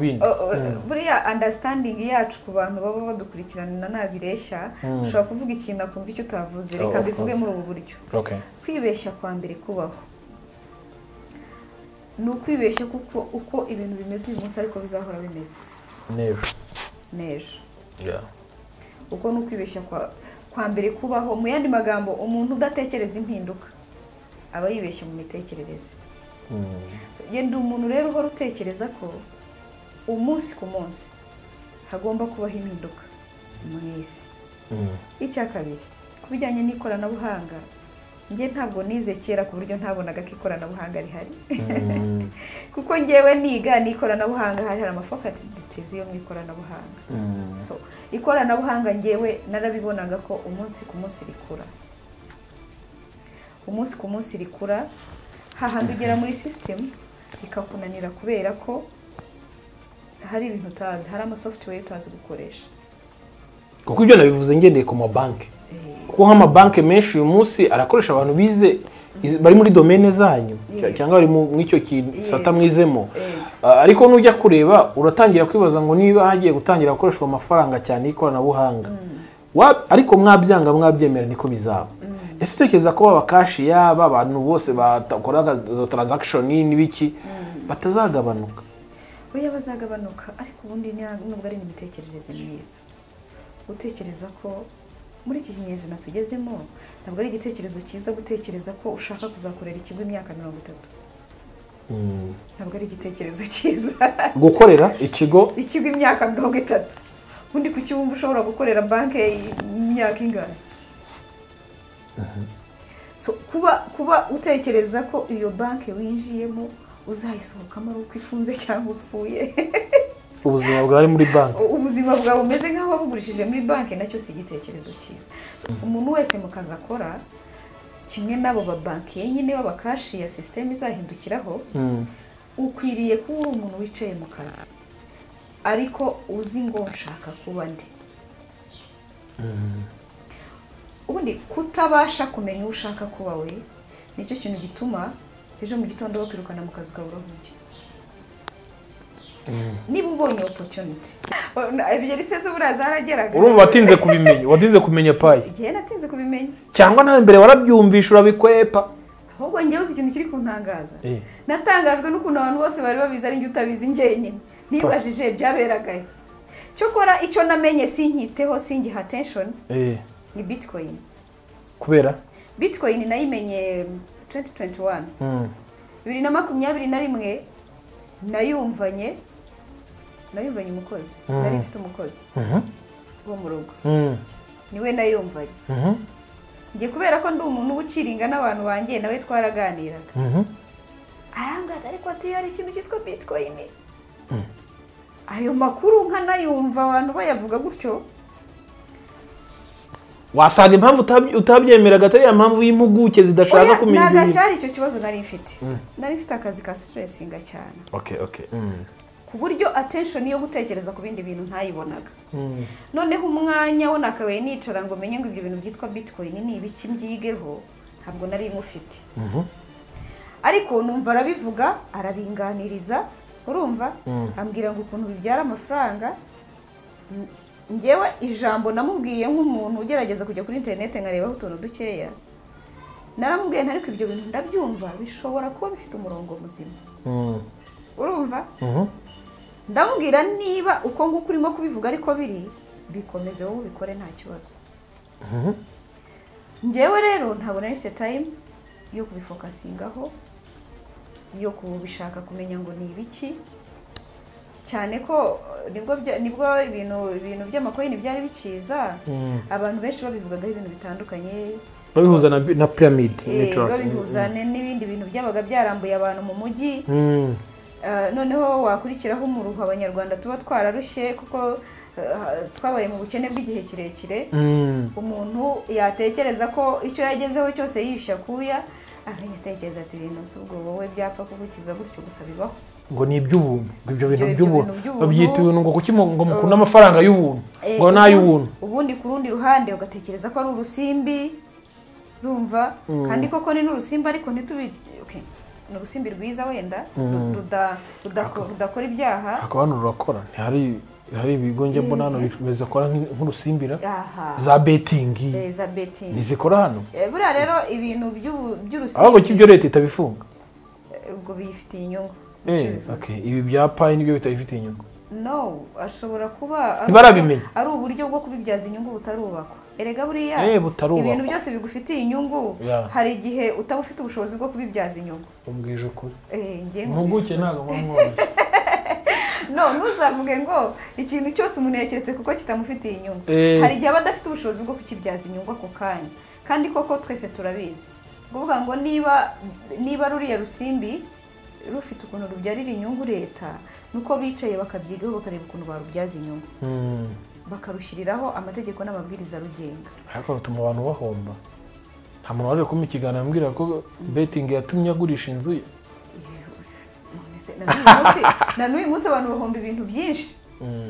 Buriya understanding yacu ku bantu baba badukurikirana ntabwo ireshya. Ushobora kuvuga ikintu akumva icyo utavuze. Reka mbivuge muri ubu buryo. Kwibeshya kwa mbere kubaho ni ukwibeshya kuko uko ibintu bimeze uyu munsi ariko bizahora bimeze n'ejo. Uko ni ukwibeshya kwa mbere kubaho. Mu yandi magambo, umuntu udatekereza impinduka aba yibeshya mu mitekerereze. Genda umuntu rero uhora utekereza ko umunsi ku munsi hagomba kubaho impinduka mu isi. Icya kabiri, ku bijyanye n'ikoranabuhanga, njye ntabwo nize kera ku buryo ntabonaga ko ikoranabuhanga rihari. Kuko njyewe niga n'ikoranabuhanga hari amafaculties yo mu ikoranabuhanga. Ikoranabuhanga njyewe narabibonaga ko umunsi ku munsi rikura. Umunsi ku munsi rikura, hahandi ugera muri system ikakunanira kubera ko hari ibintu utazi, hari ama software utazi gukoresha. Kuko ibyo nabivuze ngendeye ku mabanki. Kuko nk'amabanki menshi uyu munsi arakoresha abantu bize bari muri domaine zanyu cyangwa bari mu icyo kintu mwizemo. Ariko nujya kureba uratangira kwibaza ngo niba hagiye gutangira gukoreshwa amafaranga cyane ikoranabuhanga. Ariko mwabyanga mwabyemera niko bizaba. Ese utekereza ko abakashi yaba abantu bose bakoraga transaction n'ibiki batazagabanuka? Oya, bazagabanuka, ariko ubundi nubwo ari imitekerereze myiza. Utekereza ko muri iki kinyejana tugezemo ntabwo ari igitekerezo cyiza gutekereza ko ushaka kuzakorera ikigo imyaka 30. Ntabwo ari igitekerezo cyiza gukorera ikigo imyaka 30. Ubundi kuki wumva ushobora gukorera banki imyaka ingana? So kuba utekereza ko iyo banki winjiyemo uzayisohokamo ari uko ifunze cyangwa upfuye. Ubuzima bwawe muri banki, ubuzima bwawe umeze nk'aho wabugurishije muri banki, nacyo si igitekerezo cyiza. Umuntu wese mu kazi akora, kimwe n'abo babanki nyine b'abakashi ya system izahindukiraho, ukwiriye kuba uri umuntu wicaye mu kazi ariko uzi ngo nshaka kuba nde. Ubundi kutabasha kumenya uwo ushaka kuba we nicyo kintu gituma ejo mu gitondo bakwirukana mu kazi ukabura aho ujya. Niba ubonye opportunity ebyiri se z'ubura zarageraga. Urumva watinze kubimenya, watinze kumenya Pi. Igihe natinze kubimenya cyangwa nawe mbere warabyumvisha urabikwepa. Ahubwo njyewe uzi ikintu kiri kuntangaza. Natangajwe n'ukuntu abantu bose bari babizi ari njye utabizi njyenyine. Nibajije byaberagaye. Cyokora icyo namenye sinkiteho singiha attention ni Bitcoin. Kubera Bitcoin nayimenye 2021. 2021 nayumvanye umukozi. Nari mfite umukozi wo mu rugo. Niwe nayumvanye. Ngiye kubera ko ndi umuntu uciringa n'abantu banjye nawe twaraganiraga. Arambwira ariko ati hari ikintu cyitwa Bitcoin. Ayo makuru nkanayumva abantu bayavuga gutyo. Wasanga impamvu utabyemeraga atari impamvu y'impuguke zidashaka kumenya ibintu. Ntago cyari icyo kibazo nari mfite. Nari mfite akazi ka stressinga cyane. Okay. Ku buryo attention yo gutekereza ku bindi bintu ntayibonaga. Noneho umwanya wo nakabaye nicara ngo menye ngo ibyo bintu byitwa Bitcoin ni ibiki mbyigeho, ntabwo nari mufite. Ariko numva arabivuga, arabinganiriza, urumva? Ambwira ngo ukuntu bibyara amafaranga. Njyewe ijambo namubwiye nk'umuntu ugerageza kujya kuri internet nkarebaho utuntu dukeya, naramubwiye ntariko ibyo bintu ndabyumva bishobora kuba bifite umurongo muzima. Urumva? Ndamubwira niba uko nguko urimo kubivuga ariko biri, bikomeze wowe ubikore nta kibazo. Njyewe rero ntabwo nari mfite time yo kubifokasingaho, yo kubishaka kumenya ngo ni ibiki, cyane ko nibwo ibintu by'amakoini byari bikiza, abantu benshi babivugagaho ibintu bitandukanye, babihuza na pyramid network, babihuza n'ibindi bintu byabaga byarambuye abantu mu mujyi. Noneho wakurikiraho umuruho abanyarwanda tuba twararushye kuko twabaye mu bukene bw'igihe kirekire. Umuntu yatekereza ko icyo yagezeho cyose yisha kuya, akayatekereza ati ibintu si ubwo wowe byapfa kugukiza gutyo gusa bibaho. Ngo ni iby'ubuntu, ngo ibyo bintu by'ubuntu babyita ibintu ngo kuki ngo mukunda amafaranga y'ubuntu, ngo n'ay'ubuntu. Ubundi ku rundi ruhande ugatekereza ko ari urusimbi, urumva? Kandi koko ni n'urusimbi ariko ntitubi okay. Ni urusimbi rwiza wenda rudakora ibyaha. Hakaba hano rurakora, ntihari hari ibigo njye mbona hano bizakora nk'urusimbira za betting, za betting ntizikora hano. Buriya rero ibintu by'urusimbi ahubwo ibyo leta itabifunga ubwo biyifitiye inyungu. Okay, ibi bya Pi nibyo bitabifitiye inyungu. No, ashobora kuba ari uburyo bwo kubibyaza inyungu butarubakwa. Erega buriya ibintu byose bigufitiye inyungu hari igihe utaba ufite ubushobozi bwo kubibyaza inyungu. Umbwije ukuri. Ngiye impuguke ntabwo mwamworoye. No, ntuzavuge ngo ikintu cyose umuntu yakiretse kuko kitamufitiye inyungu. Hari igihe aba adafite ubushobozi bwo kukibyaza inyungu ako kanya. Kandi koko twese turabizi. Kuvuga ngo niba ruriya rusimbi rufite ukuntu rubyarira inyungu leta, nuko bicaye bakabyigaho bakareba ukuntu barubyaza inyungu. Bakarushyiriraho amategeko n'amabwiriza rugenga. Ariko rutuma abantu bahomba. Nta muntu waje kumpa ikiganiro ambwira ko betting yatumye agurisha inzu ye. Na n'uyu munsi abantu bahomba ibintu byinshi.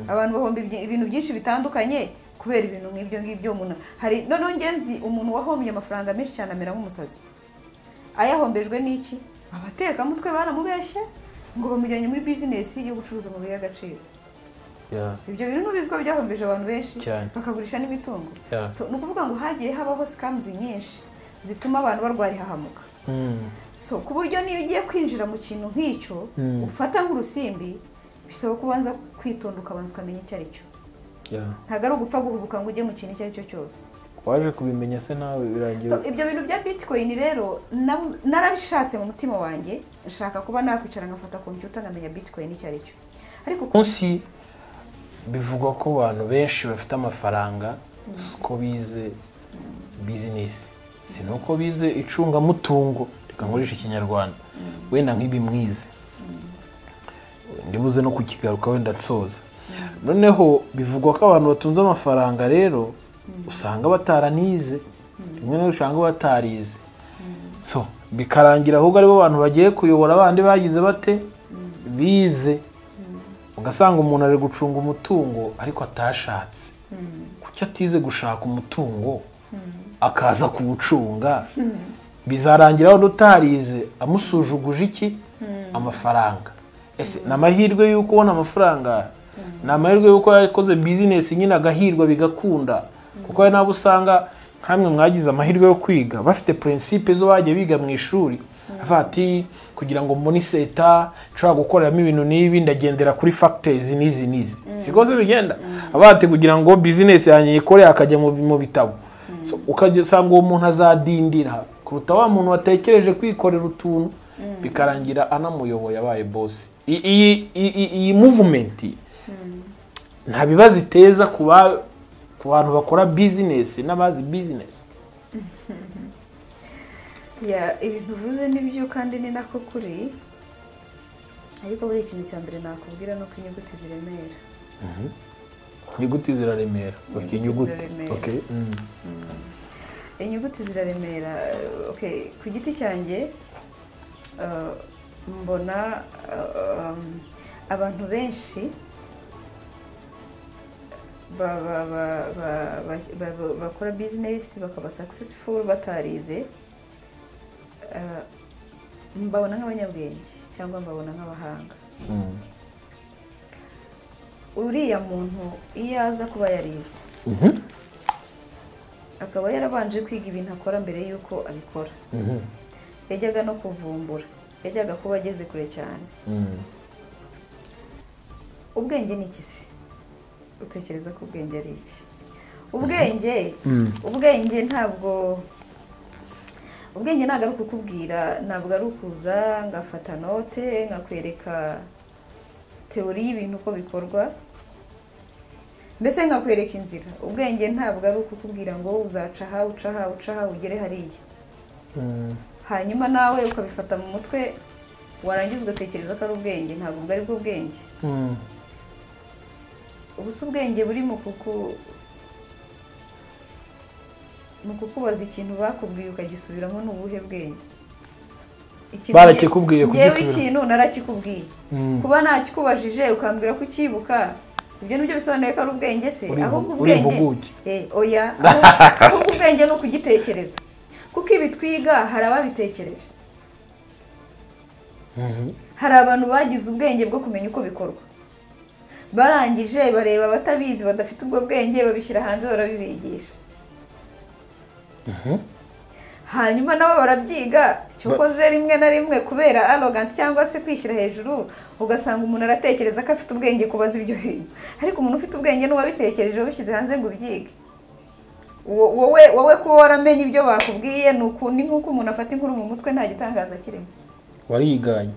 Abantu bahomba ibintu byinshi bitandukanye kubera ibintu nk'ibyo ngibyo. Umuntu hari noneho ngenzi umuntu wahombye amafaranga menshi cyane amera nk'umusazi. Ayahombejwe n'iki? Abatekamutwe baramubeshye ngo bamujyanye muri business yo gucuruza amabuye y'agaciro. Ibyo bintu n'ubizwa byahombeje abantu benshi bakagurisha n'imitungo. So ni ukuvuga ngo hagiye habaho scams nyinshi zituma abantu barwara ihahamuka. So ku buryo niyo ugiye kwinjira mu kintu nk'icyo ufata nk'urusimbi bisaba kubanza kwitonda ukabanza ukamenya icyo ari cyo. Ntabwo ari ugupfa guhubuka ngo ujye mu kintu icyo ari cyo cyose. Waje kubimenya se nawe birangiye. So ibyo bintu bya Bitcoin rero narabishatse mu mutima wanjye, nshaka kuba nakwicara ngafata computer nkamenya Bitcoin icyo ari cyo. Ariko munsi bivugwa ko abantu benshi bafite amafaranga ko bize business, sinuko bize icungamutungo, reka nkoreshe ikinyarwanda wenda nk'ibi mwize ndibuze no kukigaruka wenda nsoza. Noneho bivugwa ko abantu batunze amafaranga rero usanga bataranize, rimwe na usanga batarize. So bikarangira ahubwo aribo bantu bagiye kuyobora abandi bagize bate bize. Ugasanga umuntu ari gucunga umutungo ariko atashatse. Kuki atize gushaka umutungo akaza kuwucunga? Bizarangira aho utarize amusujuguje iki amafaranga. Ese namahirwe yuko ubona amafaranga, namahirwe yuko yakoze business nyine agahirwa bigakunda. Kuko hari nabo usanga nkamwe mwagize amahirwe yo kwiga bafite principe zo bagiye biga mu ishuri, ati kugira ngo mbone iseta nshobora gukoreramo ibintu n'ibi ndagendera kuri factors n'izi n'izi, siko se bigenda. Abati kugira ngo business yanjye ikore akajya mu bitabo. So ukasanga uwo muntu azadindira kuruta wa muntu watekereje kwikorera utuntu bikarangira anamuyoboye abaye boss. Iyi movement nta bibazo iteza ku bantu bakora business n'abazi business. Ya ibintu uvuze nibyo kandi ni nako kuri, ariko buri ikintu cya mbere nakubwira nuko inyuguti ziremera. Inyuguti ziraremera. Okay, inyuguti. Okay. Inyuguti ziraremera. Okay, ku giti cyanjye mbona abantu benshi bakora business bakaba successful batarize, mbabona nk'abanyabwenge cyangwa mbabona nk'abahanga. Uriya muntu iyo aza kuba yarize akaba yarabanje kwiga ibintu akora mbere yuko abikora, yajyaga no kuvumbura, yajyaga kuba ageze kure cyane. Ubwenge ni iki se? Utekereza ko ubwenge ari iki? Ubwenge ubwenge ntabwo ubwenge ntabwo ari ukukubwira, ntabwo ari ukuza ngafata note ngakwereka teori y'ibintu uko bikorwa, mbese ngakwereka inzira. Ubwenge ntabwo ari ukukubwira ngo uzaca aha uca aha uca aha ugere hariya, hanyuma nawe ukabifata mu mutwe warangiza ugatekereza ko ari ubwenge. Ntabwo ubwo ari bwo bwenge. Ubusa ubwenge buri mu kukubaza ikintu bakubwiye ukagisubiramo ni ubuhe bwenge? Barakikubwiye kugisubiramo. Ngewe ikintu narakikubwiye, kuba nakikubajije ukambwira ko ukibuka, ibyo nibyo bisobanuye ko ari ubwenge se? Ahubwo ubwenge oya, ahubwo ubwenge ni ukugitekereza, kuko ibi twiga hari ababitekereje. Hari abantu bagize ubwenge bwo kumenya uko bikorwa, barangije bareba abatabizi badafite ubwo bwenge babishyira hanze barabibigisha. Hanyuma nabo barabyiga, cyokoze rimwe na rimwe kubera arrogance cyangwa se kwishyira hejuru, ugasanga umuntu aratekereza ko afite ubwenge kubaza ibyo bintu, ariko umuntu ufite ubwenge n'uwabitekereje wabishyize hanze ngo ubyige. Wowe kuba waramenye ibyo bakubwiye ni nk'uko umuntu afata inkuru mu mutwe, nta gitangaza kirimo. Wariganye.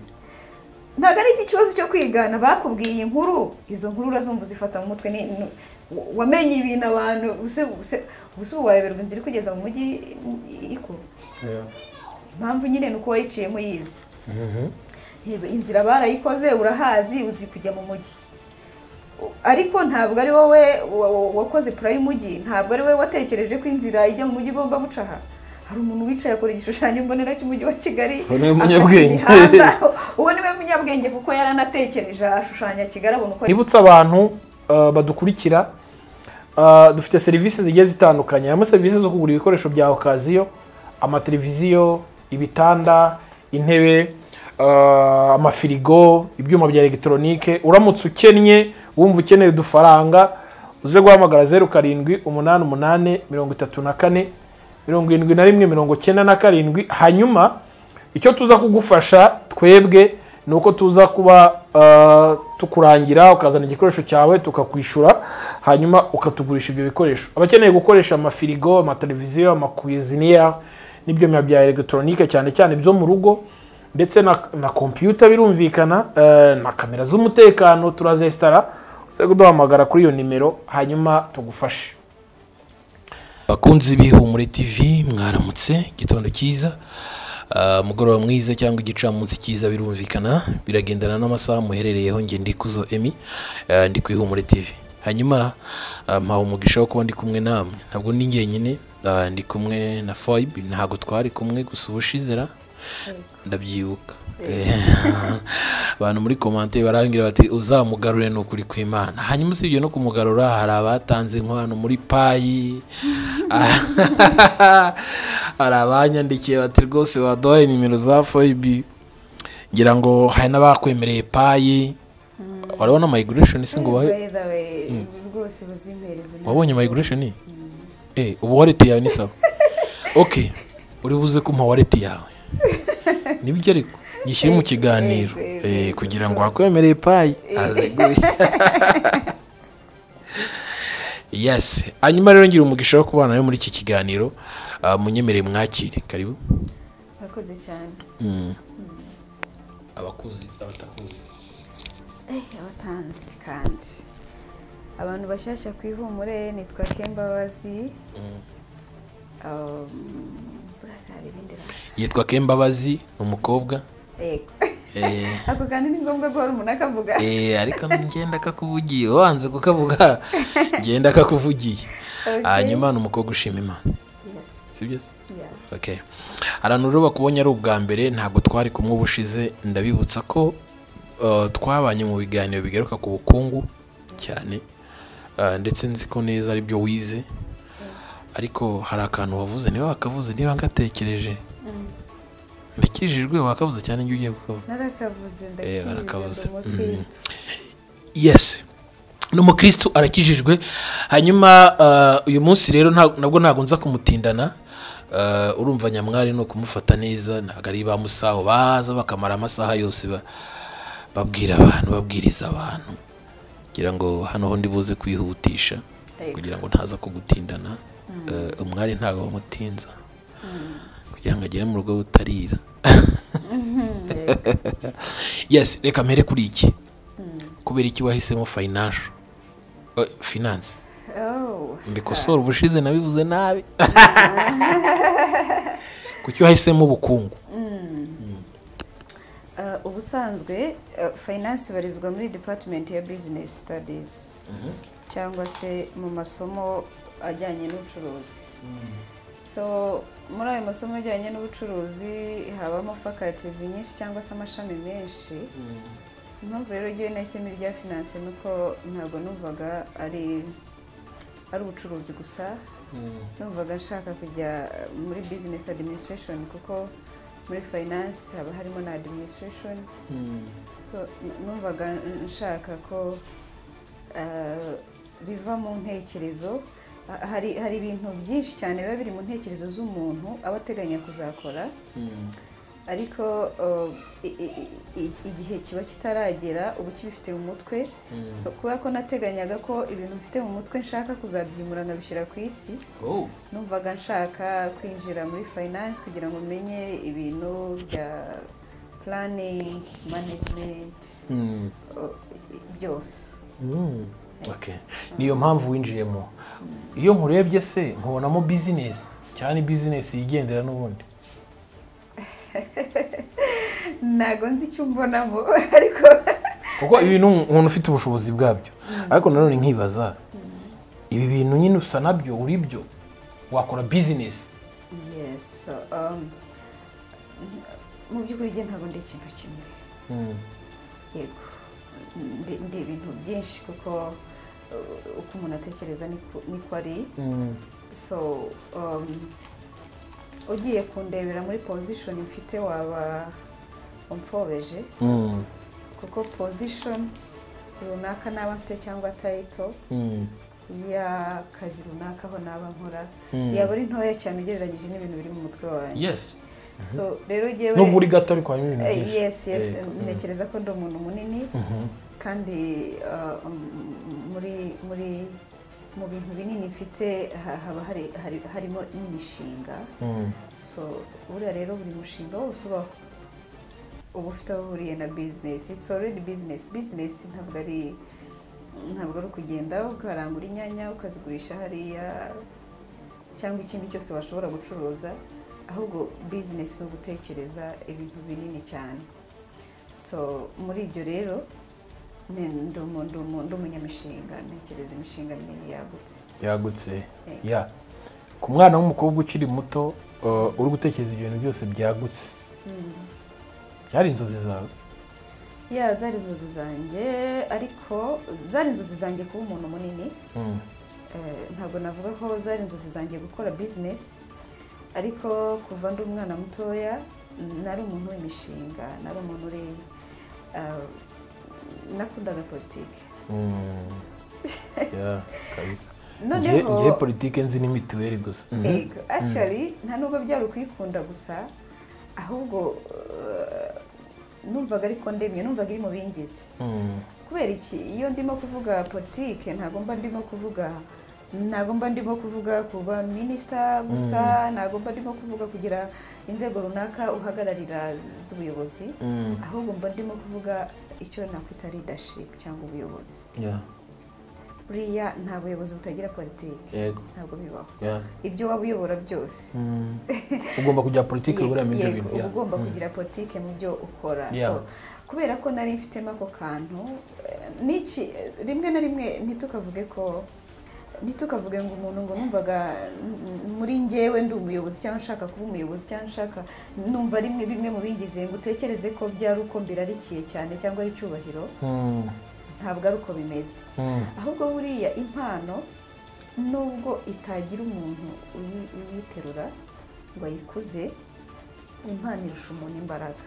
Ntabwo ari ikibazo cyo kwigana, bakubwiye inkuru, izo nkuru urazumva uzifata mu mutwe. Wamenye ibintu abantu ubuse wayoberwa inzira ikugeza mu mujyi iko. Impamvu nyine ni uko wayiciyemo yize. Inzira barayikoze, urahazi, uzi kujya mu mujyi. Ariko ntabwo ari wowe wakoze plan y'umujyi, ntabwo ari wowe watekereje ko inzira ijya mu mujyi igomba guca aha. Hari umuntu wicaye akora igishushanyo mbonera cy'umujyi wa Kigali. Uwo niwe munyabwenge kuko yaranatekereje ashushanya Kigali abona uko. Nibutse abantu badukurikira, dufite serivisi zigiye zitandukanye. Harimo serivisi zo kugura ibikoresho bya okaziyo, amateleviziyo, ibitanda, intebe, amafirigo, ibyuma bya elegitoronike. Uramutse ukennye wumva ukeneye udufaranga, uze guhamagara 07 88 34 71 97. Hanyuma icyo tuza kugufasha twebwe ni uko tuza kuba tukurangira, ukazana igikoresho cyawe tukakwishura, hanyuma ukatugurisha ibyo bikoresho. Abakeneye gukoresha amafirigo, amateleviziyo, amakuziniya n'ibyuma bya elegitoronike cyane cyane byo mu rugo, ndetse na computer birumvikana, na kamera z'umutekano turazestara. Uze kuduhamagara kuri iyo nimero hanyuma tugufashe. Bakunzi b'Ihumure TV, mwaramutse, igitondo cyiza, mugoroba mwiza cyangwa igicamunsi cyiza, birumvikana biragendana n'amasaha muherereyeho. Nge ndi Kuzo Emmy, ndi ku Ihumure TV. Hanyuma mpawe umugisha wo kuba ndi kumwe namwe, ntabwo ndi njyenyine, ndi kumwe na Foibe. Ntabwo twari kumwe gusa ubushizera ndabyibuka. Abantu muri commentaire barangira bati uzamugarure n'ukuri kw'Imana. Hanyuma usibye no kumugarura, hari abatanze inkwano muri payi, hari abanyandikiye bati rwose waduhaye nimero za Foibe, ngira ngo hari n'abakwemereye payi. Warabona migration se ngo bahe rwose bazimpereze. Wabonye migration? Ubu wallet yawe ni sawa. Okay, uri buze kumpa wallet yawe. Nibyo ariko gishyire mu kiganiro kugira ngo wakwemereye payi. Yes. Hanyuma rero ngira umugisha wo kubana nawe muri iki kiganiro, munyemereye mwakire. Karibu. Murakoze cyane. Abakuzi abatakuzi, abatanzi kandi abantu bashyashya ku Ihumure, nitwa Kembabazi. Yitwa Kembabazi, umukobwa. Ako kandi ni ngombwa guhora umuntu akavuga. Ariko ngenda kakuvugiye, wanze kukavuga ngenda kakuvugiye. Hanyuma ni umukobwa ushima Imana. Sibyo se? Okay. Abantu rero bakubonye ari ubwa mbere, ntabwo twari kumwe ubushize, ndabibutsa ko twabanye mu biganiro bigaruka ku bukungu cyane, ndetse nzi ko neza ari byo wize. Ariko hari akantu wavuze, niba wakavuze, niba ngatekereje ndakijijwe, wakavuze cyane njye ugiye kukavuga. Narakavuze, ndakijijwe, umukristo. Yes, ni umukristo arakijijwe. Hanyuma uyu munsi rero nabwo ntabwo nza kumutindana. Urumva nyamwari no kumufata neza, ntabwo ari ba musaho baza bakamara amasaha yose babwira abantu, babwiriza abantu. Ngira ngo hano ho ndi buze kwihutisha kugira ngo ntaza kugutindana. Umwari ntabwo bamutinza kugira ngo agere mu rugo butarira. Yes, reka mpere kuri iki. Kubera iki wahisemo financial finance? Mbikosora ubushize nabivuze nabi. Kuki wahisemo ubukungu? Ubusanzwe finance ibarizwa muri department ya business studies, cyangwa se mu masomo ajyanye n'ubucuruzi. So muri ayo masomo ajyanye n'ubucuruzi habamo faculties nyinshi cyangwa se amashami menshi. Impamvu rero ngewe nahisemo irya finance nuko ntabwo numvaga ari ubucuruzi gusa, numvaga nshaka kujya muri business administration, kuko Muri finance haba harimo na administration. So numvaga nshaka ko biva mu ntekerezo. Hari ibintu byinshi cyane biba biri mu ntekerezo z'umuntu aba ateganya kuzakora, ariko igihe kiba kitaragera ubu kibifite mu mutwe. So kubera ko nateganyaga ko ibintu mfite mu mutwe nshaka kuzabyimura nkabishyira ku isi, numvaga nshaka kwinjira muri finance kugira ngo menye ibintu bya planning, management, byose. Okay. Niyo mpamvu winjiyemo. Iyo nkurebye se nkubonamo business cyane, business yigendera n'ubundi. Ntago nzi icyo mbonamo ariko kuko ibintu umuntu ufite ubushobozi bwabyo, ariko nanone nkibaza ibi bintu nyine usa nabyo uri byo wakora business. Yes, mu by'ukuri njye ntabwo ndi ikintu kimwe. Yego, ndi ibintu byinshi kuko uko umuntu atekereza niko ari. So ugiye kundebera muri position mfite waba umfobeje, kuko position runaka naba mfite cyangwa title y'akazi runaka aho naba nkora yaba ari ntoya cyane ugereranyije n'ibintu biri mu mutwe wanjye. Yes. So rero jewe nubwo uri gato ariko harimo ibintu byinshi. Yes, yes, ntekereza ko ndi umuntu munini kandi muri mu bintu binini mfite haba harimo n'imishinga. So buriya rero buri mushinga wose ubaho uba ufite aho uhuriye na business. It's already business. Business ntabwo ari ukugenda ukarangura inyanya ukazigurisha hariya cyangwa ikindi cyose washobora gucuruza, ahubwo business ni ugutekereza ibintu binini cyane. So muri ibyo rero ndi umunyamishinga, ntekereza imishinga minini yagutse. Ya, ku mwana w'umukobwa ukiri muto uri gutekereza ibintu byose byagutse, byari inzozi zawe? Ya, zari inzozi zanjye, ariko zari inzozi zanjye kuba umuntu munini. Ntabwo navuga ko zari inzozi zanjye gukora business, ariko kuva ndi umwana mutoya nari umuntu w'imishinga, nari umuntu uri nakundaga politike. Yeah, kabisa. Ngiye politike nzi ni mituweli gusa. Ego, actually nta nubwo byari ukuyikunda gusa, ahubwo numvaga ariko ndemye, numvaga iri mu bingize. Kubera iki? Iyo ndimo kuvuga politike ntago mba ndimo kuvuga kuba minister gusa, ntago mba ndimo kuvuga kugira inzego runaka uhagararira z'ubuyobozi, ahubwo mba ndimo kuvuga icyo nakwita leadership cyangwa ubuyobozi. Buriya nta buyobozi butagira politike, ntabwo bibaho. Ibyo waba uyobora byose ugomba kugira politike buriya mu byo bintu. Ugomba kugira politike mu byo ukora. So kubera ko nari mfitemo ako kantu niki, rimwe na rimwe ntitukavuge ngo umuntu ngo numvaga muri njyewe ndi umuyobozi cyangwa nshaka kuba umuyobozi cyangwa nshaka numva rimwe bimwe mu bingize ngo utekereze ko byari uko mbirarikiye cyane cyangwa ari icyubahiro. Ntabwo ari uko bimeze. Ahubwo buriya impano nubwo itagira umuntu uyiterura ngo ayikuze, impano irusha umuntu imbaraga.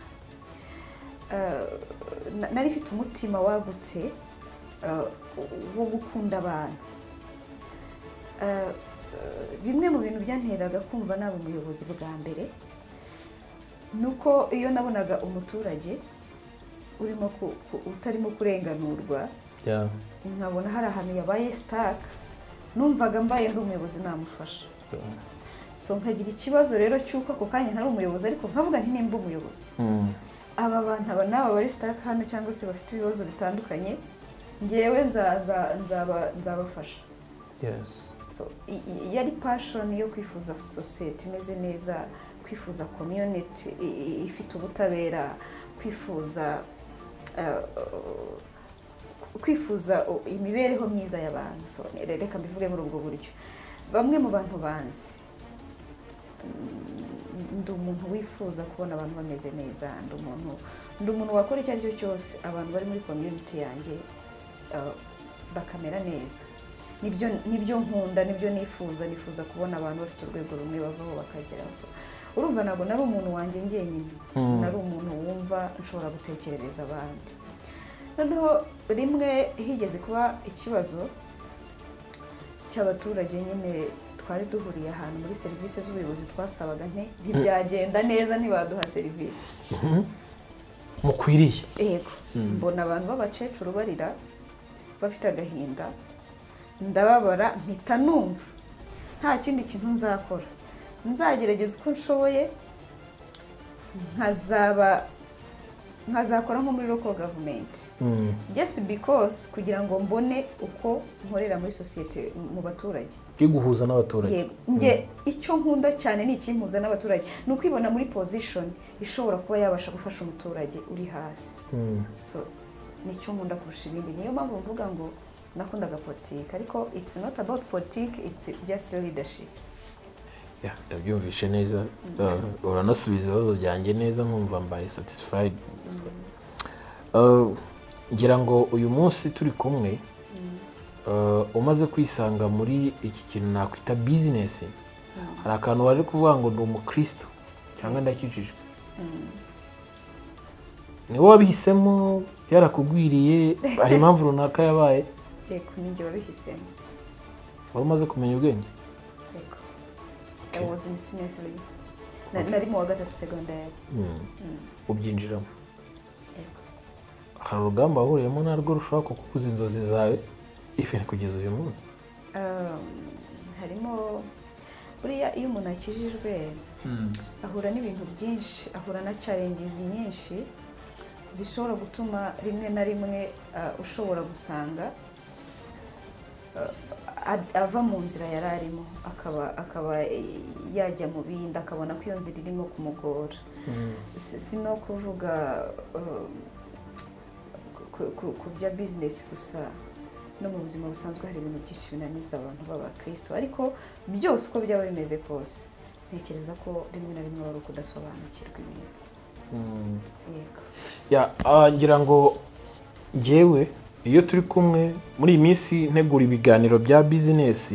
Nari mfite umutima wagutse wo gukunda abantu. Bimwe mu bintu byanteraga kumva naba umuyobozi bwa mbere nuko iyo nabonaga umuturage urimo utarimo kurenganurwa, nkabona hari ahantu yabaye stuck, numvaga mbaye ndi umuyobozi namufasha. So nkagira ikibazo rero cy'uko ako kanya ntari umuyobozi, ariko nkavuga nti nimba umuyobozi aba bantu aba n'aba bari stuck hano cyangwa se bafite ibibazo bitandukanye, ngewe nzabafasha. Yes. So yari passion yo kwifuza society imeze neza, kwifuza community ifite ubutabera, kwifuza imibereho myiza y'abantu. So reka mbivuge muri ubwo buryo. Bamwe mu bantu banzi, ndi umuntu wifuza kubona abantu bameze neza, ndi umuntu wakora icyo ari cyo cyose abantu bari muri community yanjye bakamera neza. Nibyo nkunda, nibyo nifuza kubona abantu bafite urwego rumwe bavaho bakageraho. Urumva ntabwo nari umuntu wanjye njyenyine, nari umuntu wumva nshobora gutekerereza abandi. Noneho rimwe higeze kuba ikibazo cy'abaturage nyine, twari duhuriye ahantu muri serivisi z'ubuyobozi, twasabaga ntibyagenda neza, ntibaduha serivisi mukwiriye. Yego, mbona abantu b'abakecuru barira bafite agahinda, ndababara, mpita numva nta kindi kintu nzakora, nzagerageza uko nshoboye nkazakora nko muri local government, just because kugira ngo mbone uko nkorera muri sosiyete, mu baturage, guhuza n'abaturage. Nge icyo nkunda cyane ni ikimpuza n'abaturage, ni ukwibona muri position ishobora kuba yabasha gufasha umuturage uri hasi. So nicyo nkunda kurusha ibindi. Niyo mpamvu mvuga ngo nakundaga politiki, ariko it's not about politiki, it's just leadership. Ndabyumvishe neza, uranasubiza ibibazo byanjye neza, nkumva mbaye satisfied. Ngira ngo uyu munsi turi kumwe, umaze kwisanga muri iki kintu nakwita business, hari akantu waje kuvuga ngo ndi umukristo cyangwa ndakijijwe. Ni wowe wabihisemo, byarakugwiriye, hari impamvu runaka yabaye? Yego, ninjye wabihisemo. Wari umaze kumenya ubwenge? Yego. I was in senior three. Nari mu wa 3 secondaire. Ubyinjiramo. Yego. Hari urugamba wahuriyemo narwo rushobora kukubuza inzozi zawe even kugeza uyu munsi? Harimo, buriya iyo umuntu akijijwe ahura n'ibintu byinshi, ahura na challenges nyinshi zishobora gutuma rimwe na rimwe ushobora gusanga ava mu nzira yari arimo, akaba yajya mu bindi, akabona ko iyo nzira irimo kumugora. Si no kuvuga ku bya business gusa, no mu buzima busanzwe hari ibintu byinshi binaniza abantu b'abakristo, ariko byose uko byaba bimeze kose ntekereza ko rimwe na rimwe bari kudasobanukirwa ibintu. Yego. Ngira ngo njyewe iyo turi kumwe muri iyi minsi ntegura ibiganiro bya business,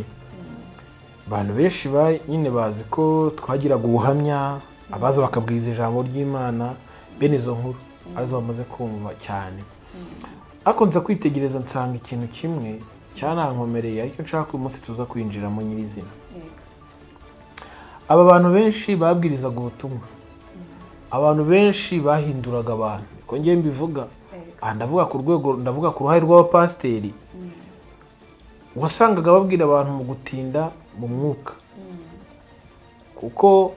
abantu benshi nyine bazi ko twagiraga ubuhamya, abaza bakabwiza ijambo ry'Imana, bene izo nkuru arizo bamaze kumva cyane. Ariko nza kwitegereza nsanga ikintu kimwe cyanankomereye, aricyo nshaka uyu munsi tuza kwinjiramo nyirizina. Aba bantu benshi babwirizaga ubutumwa, abantu benshi bahinduraga abantu, ko ngiye mbivuga, ndavuga ku rwego, ndavuga ku ruhare rw'abapasiteri, wasangaga babwira abantu mu gutinda mu mwuka, kuko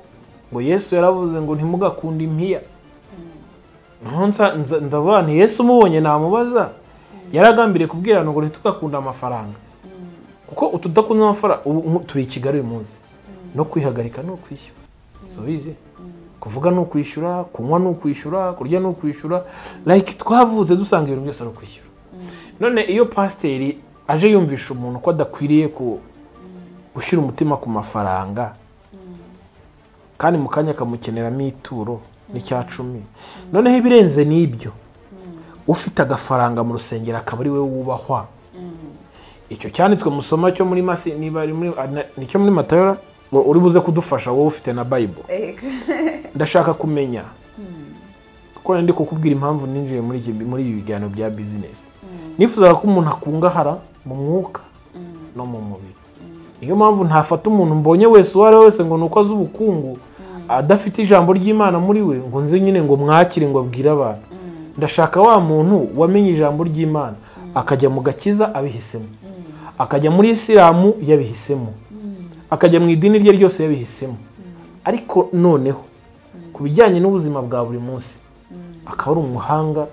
ngo Yesu yaravuze ngo ntimugakunde impiya. Ndavuga nti Yesu umubonye namubaza, yaragambiriye kubwira ngo ntitugakunde amafaranga, kuko utudakunda amafaranga. Ubu turi i Kigali uyu munsi, no kwihagarika no kwishyura, subizi kuvuga no kwishyura, kunywa no kwishyura, kurya no kwishyura, like twavuze dusanga ibintu byose ari kwishyura. None iyo pasiteri aje yumvisha umuntu ko adakwiriye gushyira umutima ku mafaranga, kandi mu kanya akamukeneramo ituro n'icya 10, noneho ibirenze n'ibyo, ufite agafaranga mu rusengero akaba ari we wubahwa. Icyo cyanditswe musoma cyo muri Matayo, niba ari muri nicyo muri Matayo, uri buze kudufasha wowe ufite na Bible. Ndashaka kumenya, kuko ndi kukubwira impamvu ninjiye muri ibi biganiro bya business. Nifuzaga ko umuntu akungahara mu mwuka no mu mubiri. Niyo mpamvu ntafata umuntu mbonye wese uwo ari we wese ngo nuko azi ubukungu, adafite ijambo ry'Imana muri we, ngo nze nyine ngo mwakire ngo abwire abantu. Ndashaka wa muntu wamenye ijambo ry'Imana, akajya mu gakiza abihisemo, akajya muri Isilamu yabihisemo, akajya mu idini rye ryose yabihisemo, ariko noneho ku bijyanye n'ubuzima bwa buri munsi akaba ari umuhanga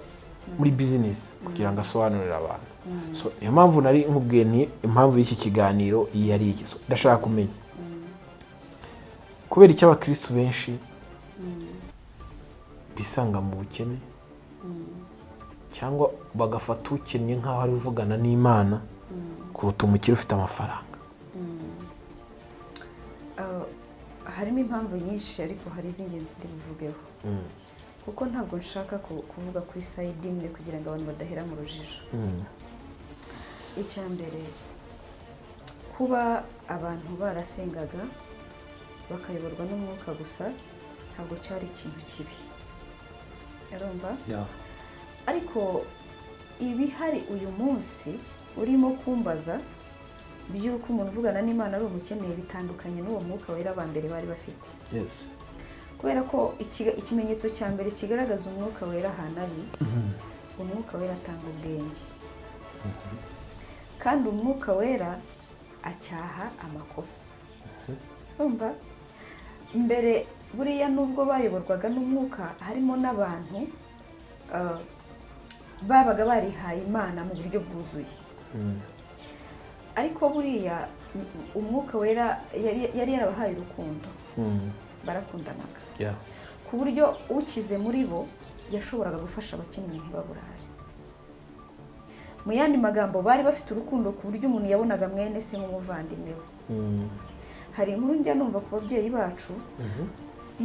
muri business kugira ngo asobanurire abantu. So niyo mpamvu nari nkubwiye nti impamvu y'iki kiganiro yari iki. Ndashaka kumenya kubera icyo abakristo benshi bisanga mu bukene, cyangwa bagafata ukennye nk'aho ari uvugana n'Imana kuruta umukire ufite amafaranga. Harimo impamvu nyinshi, ariko hari iz'ingenzi ndibuvugeho, kuko ntabwo nshaka kuvuga kuri side imwe kugira ngo abantu badahera mu rujijo. Icya mbere, kuba abantu barasengaga bakayoborwa n'umwuka gusa, ntabwo cyari ikintu kibi. Urumva? Ariko ibihari uyu munsi urimo kumbaza by'uko umuntu uvugana n'Imana ari umukene bitandukanye n'uwo mwuka wera ba mbere bari bafite. Kubera ko ikimenyetso cya mbere kigaragaza umwuka wera ahantu ari, umwuka wera atanga ubwenge. Kandi umwuka wera acyaha amakosa. Urumva? Mbere buriya nubwo bayoborwaga n'umwuka harimo n'abantu babaga barihaye Imana mu buryo bwuzuye. Ariko buriya umwuka wera yari yarabahaye urukundo. Barakundanaga. Ku buryo ukize muri bo yashoboraga gufasha abakennye ntibaburare. Mu yandi magambo bari bafite urukundo ku buryo umuntu yabonaga mwene se nk'umuvandimwe we. Hari inkuru njya numva ku babyeyi bacu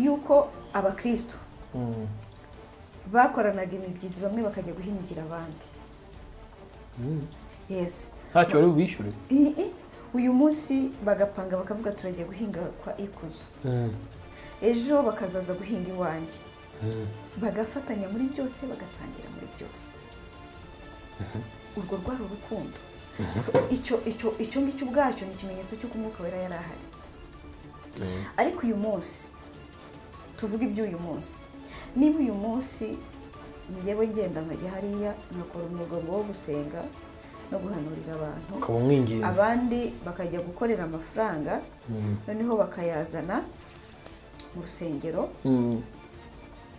yuko abakristo bakoranaga imibyizi bamwe bakajya guhingira abandi. Yes. Ntacyo bari bubishyure. Uyu munsi bagapanga bakavuga turagiye guhinga kwa Ikuzo. Ejo bakazaza guhinga iwanjye. Bagafatanya muri byose, bagasangira muri byose. Urwo rwari urukundo. So icyo ngicyo ubwacyo ni ikimenyetso cy'uko umwuka wera yari ahari. Ariko uyu munsi tuvuga iby'uyu munsi. Niba uyu munsi njyewe ngenda nkajya hariya nkakora umwuga wo gusenga no guhanurira abantu, abandi bakajya gukorera amafaranga noneho bakayazana mu rusengero,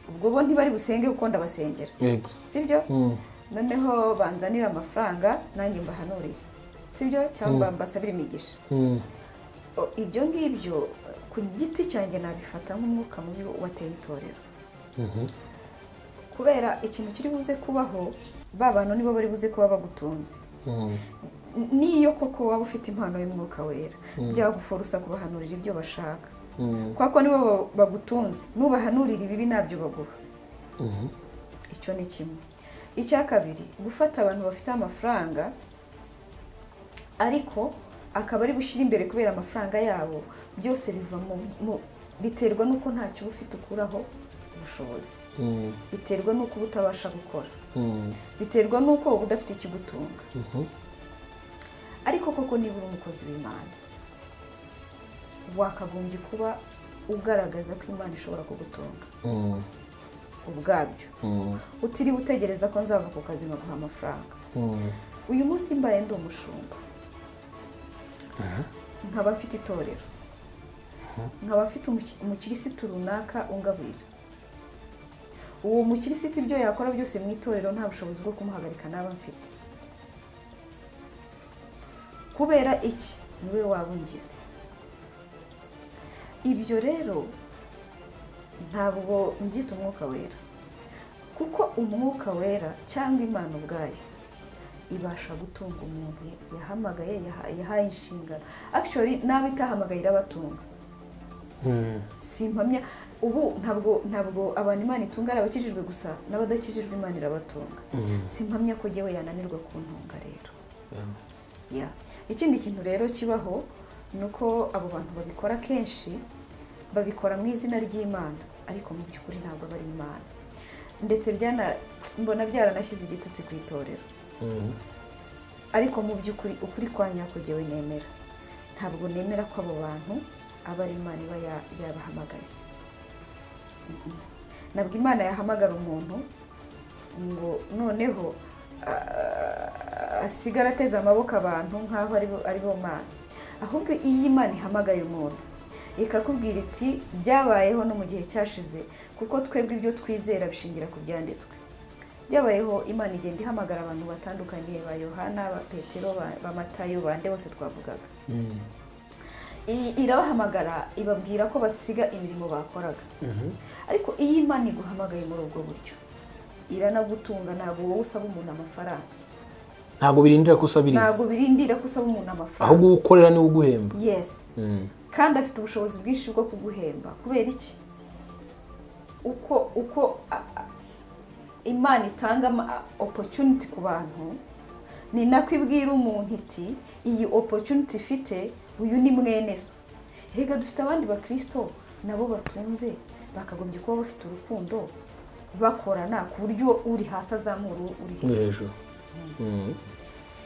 ubwo bo ntibari busenge kuko ndabasengera, sibyo? Noneho banzanira amafaranga nanjye mbahanurire, sibyo? Cyangwa mbasabire imigisha. Ibyo ngibyo ku giti cyanjye nabifata nk'umwuka mubi wateye itorero. Kubera ikintu kiri buze kubaho, ba bantu nibo bari buze kuba bagutunze. Niyo koko waba ufite impano y'umwuka wera, byaguforusa kubahanurira ibyo bashaka. Kuko nibo bagutunze, nubahanurira ibibi nabyo baguha. Icyo ni kimwe. Icya kabiri, gufata abantu bafite amafaranga ariko akaba ari bushyira imbere kubera amafaranga yabo, byose biva mu biterwa nuko ntacyo ufite ukuraho ubushobozi. Biterwa nuko utabasha gukora. Biterwa nuko udafite ikigutunga. Ariko koko niba uri umukozi w'Imana, wakagombye kuba ugaragaza ko Imana ishobora kugutunga ubwabyo. Utiriwe utegereza ko nzava ku kazi nkaguha amafaranga. Uyu munsi mbaye ndi umushumba, nkaba mfite itorero, nkaba mfite umukirisitu runaka ungaburira. Uwo mukirisitu ibyo yakora byose mu itorero nta bushobozi bwo kumuhagarika naba mfite. Kubera iki? Niwe wabungize. Ibyo rero ntabwo mbyita umwuka wera, kuko umwuka wera cyangwa Imana ubwayo ibasha gutunga umuntu yahamagaye, yahaye inshingano. Actually nabi itahamagaye irabatunga. Simpamya ubu ntabwo abantu Imana itunga ari abakijijwe gusa, n'abadakijijwe Imana irabatunga. Simpamya ko jyewe yananirwa kuntunga rero. Ikindi kintu rero kibaho nuko abo bantu babikora kenshi babikora mu izina ry'Imana, ariko mu by'ukuri ntabwo bari Imana. Ndetse mbona byaranashyize igitutsi ku itorero. Ariko mu by'ukuri ukuri kwa nyako jyewe nemera, ntabwo nemera ko abo bantu aba ari Imana iba yabahamagaye. Ntabwo Imana yahamagara umuntu ngo noneho asigara ateze amaboko abantu nk'aho ari bo Mana. Ahubwo iyo Imana ihamagaye umuntu ikakubwira iti byabayeho no mu gihe cyashize, kuko twebwe ibyo twizera bishingira ku byanditswe. Byabayeho, Imana igenda ihamagara abantu batandukanye, ba Yohana, ba Petero, ba Matayo, bande bose twavugaga. Irabahamagara ibabwira ko basiga imirimo bakoraga. Ariko iyo Imana iguhamagaye muri ubwo buryo, iranagutunga. Ntabwo wowe usaba umuntu amafaranga. Ntabwo birindira ko usabiriza. Ntabwo birindira ko usaba umuntu amafaranga. Ahubwo ukorera niwe uguhemba. Yes. Kandi afite ubushobozi bwinshi bwo kuguhemba. Kubera iki? Uko Imana itanga opportunity ku bantu, ni nako ibwira umuntu iti iyi opportunity ifite uyu ni mwene so. Rega dufite abandi bakristo nabo batunze Bakagombye kuba bafite urukundo bakorana ku buryo uri hasi azamura uri hejuru.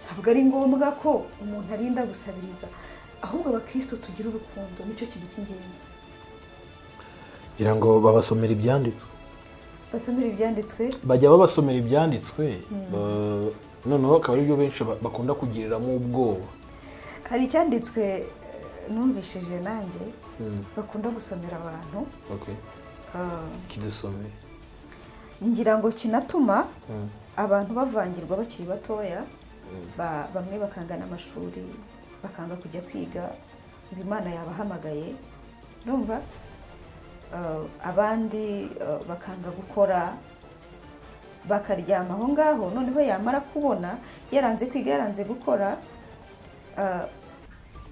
Ntabwo ari ngombwa ko umuntu arinda gusabiriza, ahubwo abakristo tugira urukundo, nicyo kintu cy'ingenzi. Ngira ngo babasomera ibyanditswe, basomera ibyanditswe, bajya babasomera ibyanditswe, noneho akaba aribyo benshi bakunda kugiriramo ubwoba. Hari icyanditswe numvishije nanjye bakunda gusomera abantu. Kidusomere. Ngira ngo kinatuma abantu bavangirwa bakiri batoya, bamwe bakanga n'amashuri, bakanga kujya kwiga ngo Imana yabahamagaye, urumva? Abandi bakanga gukora, bakaryama aho ngaho. Noneho yamara kubona yaranze kwiga, yaranze gukora,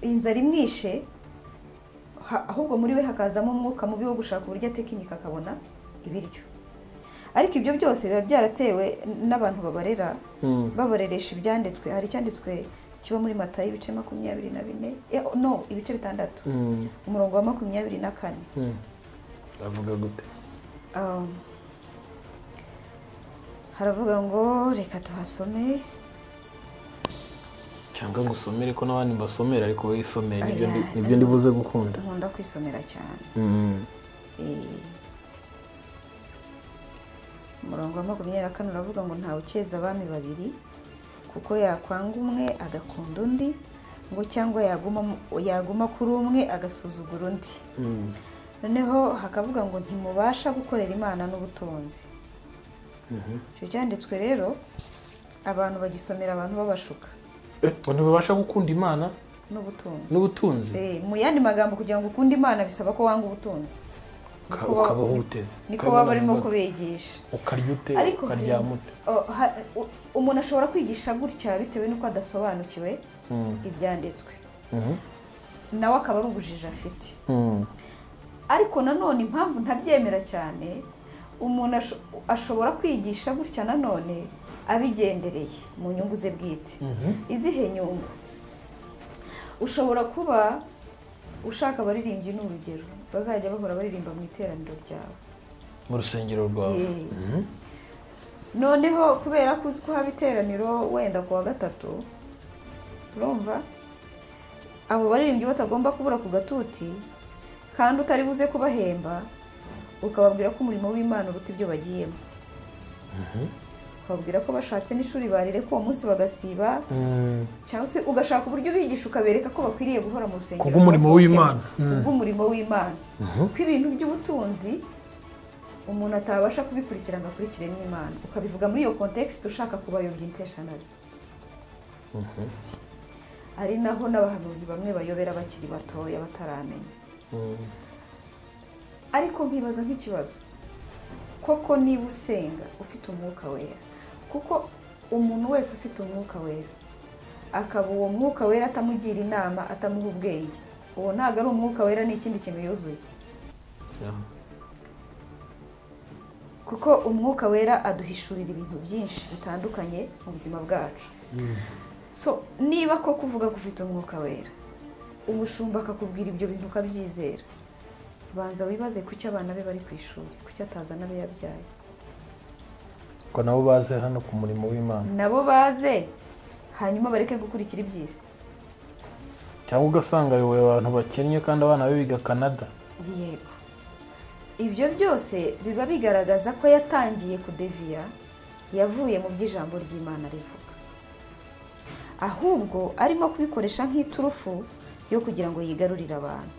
inzara imwishe, ahubwo muri we hakazamo umwuka mubi wo gushaka uburyo tekinika akabona ibiryo. Ariko ibyo byose biba byaratewe n'abantu babarera, babareresha ibyanditswe. Hari icyanditswe kiba muri Matayo ibice 24, no ibice 6, umurongo wa 24. Avuga gute? Haravuga ngo reka tuhasome, cyangwa ngusomere ko n'abandi mbasomera, ariko wisomere nibyo ndibuze gukunda. Nkunda kwisomera cyane. Umurongo wa 24 uravuga ngo ntawe ukeza abami babiri, kuko yakwanga umwe agakunda undi, ngo cyangwa yaguma kuri umwe agasuzugura undi. Noneho hakavuga ngo ntimubasha gukorera Imana n'ubutunzi. Icyo cyanditswe rero abantu bagisomera abantu babashuka. Ngo ntibabasha gukunda Imana n'ubutunzi. N'ubutunzi. Mu yandi magambo, kugira ngo ukunde Imana bisaba ko wanga ubutunzi. Ukabaho uteze. Niko baba barimo kubigisha. Ukarya ute, ukaryama ute. Umuntu ashobora kwigisha gutya bitewe n'uko adasobanukiwe ibyanditswe. Nawe akaba ari ubujiji afite. Ariko nanone impamvu ntabyemera cyane, umuntu ashobora kwigisha gutya nanone abigendereye mu nyungu ze bwite. Izihe nyungu? Ushobora kuba ushaka abaririmbyi, ni urugero, bazajya bahora baririmba mu iteraniro ryawe, mu rusengero rwawe. Noneho kubera ko uzi ko haba iteraniro wenda kuwa gatatu, urumva abo baririmbyi batagomba kubura ku gatuti, kandi utari buze kubahemba, ukababwira ko umurimo w'Imana uruta ibyo bagiyemo. Ukababwira ko bashatse n'ishuri barire ko uwo munsi bagasiba, cyangwa se ugashaka uburyo ubigisha ukabereka ko bakwiriye guhora mu rusengero kubw'umurimo w'Imana. Kubw'umurimo w'Imana. Ko ibintu by'ubutunzi umuntu atabasha kubikurikira ngo akurikire n'Imana, ukabivuga muri iyo context ushaka kubayobya intentionally. Ari naho n'abahanuzi bamwe bayobera bakiri batoya bataramenya. Ariko nkibaza nk'ikibazo, koko niba usenga ufite umwuka wera, kuko umuntu wese ufite umwuka wera akaba uwo mwuka wera atamugira inama, atamuha ubwenge, uwo ntabwo ari umwuka wera, ni ikindi kintu yuzuye. Kuko umwuka wera aduhishurira ibintu byinshi bitandukanye mu buzima bwacu. So niba ko kuvuga ko ufite umwuka wera, umushumba akakubwira ibyo bintu ukabyizera, banza wibaze kuki abana be bari ku ishuri, kuki atazana abe yabyaye, ko nabo baze hano ku murimo w'Imana, nabo baze hanyuma bareke gukurikira iby'isi. Cyangwa ugasanga ayoboye abantu bakennye kandi abana be biga Canada. Yego, ibyo byose biba bigaragaza ko yatangiye kudeviya, yavuye mu by'ijambo ry'Imana rivuga, ahubwo arimo kubikoresha nk'iturufu yo kugira ngo yigarurire abantu.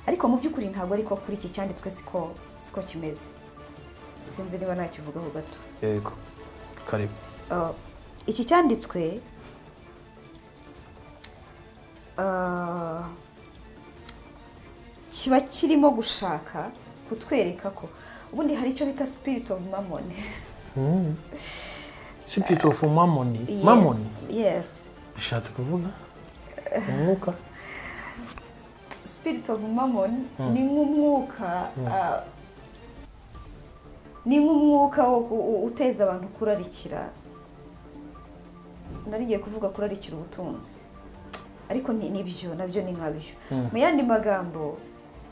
Ariko mu by'ukuri ntabwo ariko kuri iki cyanditswe siko kimeze. Sinzi niba nakivugaho gato. Yego, karibu. Iki cyanditswe kiba kirimo gushaka kutwereka ko ubundi hari icyo bita spirit of mammon. Spirit of mammon. Mammon? Yes. Bishatse kuvuga umwuka. Spirit of mammon ni nk'umwuka, ni nk'umwuka uteza abantu kurarikira. Narigiye kuvuga kurarikira ubutunzi, ariko nibyo nabyo ni nkabyo. Mu yandi magambo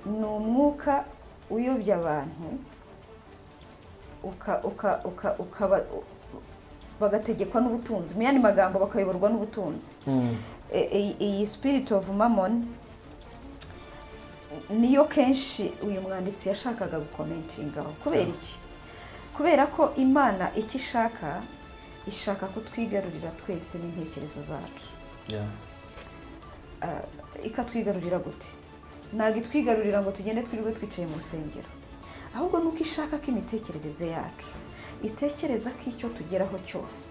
ni umwuka uyobya abantu ukaba bagategekwa n'ubutunzi, mu yandi magambo bakayoborwa n'ubutunzi. Iyi spirit of mammon niyo kenshi uyu mwanditsi yashakaga gukomentingaho. Kubera iki? Kubera ko Imana icyo ishaka, ishaka kutwigarurira twese n'intekerezo zacu. Ikatwigarurira gute? Ntabwo itwigarurira ngo tugende twirirwe twicaye mu rusengero, ahubwo nuko ishaka ko imitekerereze yacu itekereza ko icyo tugeraho cyose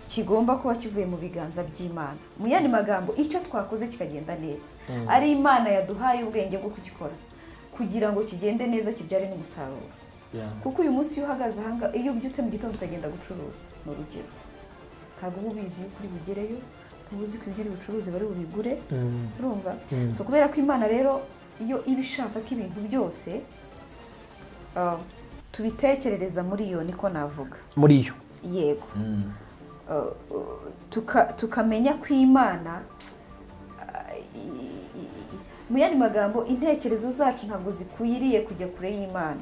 kigomba kuba kivuye mu biganza by'Imana. Mu yandi magambo, icyo twakoze kikagenda neza ari Imana yaduhaye ubwenge bwo kugikora kugira ngo kigende neza kibyare n'umusaruro. Kuko uyu munsi iyo uhagaze ahanga, iyo ubyutse mu gitondo ukagenda gucuruza, ni urugero, ntabwo uba ubizi yuko uri bugereyo, ntuzi ko ibyo uri bucuruze bari bubigure, urumva? So kubera ko Imana rero iyo iba ishaka ko ibintu byose tubitekerereza muri yo, niko navuga muri yo, yego, tukamenya ko Imana, mu yandi magambo, intekerezo zacu ntabwo zikwiriye kujya kure y'Imana.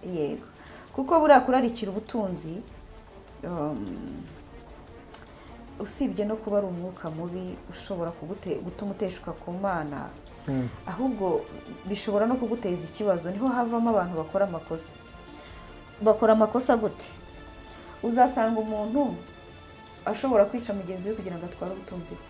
Yego, kuko buriya kurarikira ubutunzi, usibye no kuba ari umwuka mubi ushobora gutuma uteshuka ku Mana, ahubwo bishobora no kuguteza ikibazo. Niho havamo abantu bakora amakosa. Bakora amakosa gute? Uzasanga umuntu ashobora kwica mugenzi we kugira ngo atware ubutunzi bwe.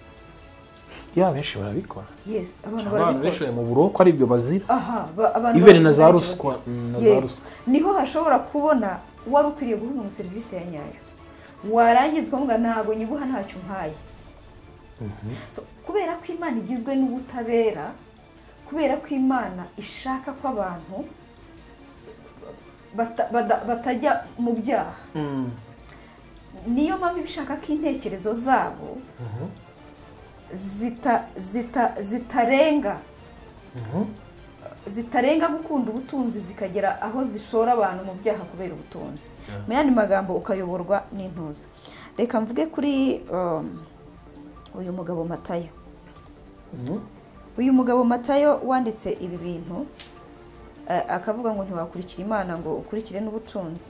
Ya, benshi barabikora. Yes, abantu barabikora. Benshi mu buroko ari ibyo bazira. Aha, abantu even na za ruswa, na za ruswa. Niho hashobora kubona wari ukwiriye guha umuntu serivisi ya nyayo, warangizwa ngo ntabwo nyiguha ntacyo umpaye. So kubera ko Imana igizwe n'ubutabera, kubera ko Imana ishaka ko abantu batajya mu byaha, niyo mpamvu ibishaka ko intekerezo zabo zitarenga gukunda ubutunzi, zikagera aho zishora abantu mu byaha kubera ubutunzi. Mu yandi magambo, ukayoborwa n'intuza. Reka mvuge kuri uyu mugabo Matayo. Uyu mugabo Matayo wanditse ibi bintu, akavuga ngo ntiwakurikira Imana ngo ukurikire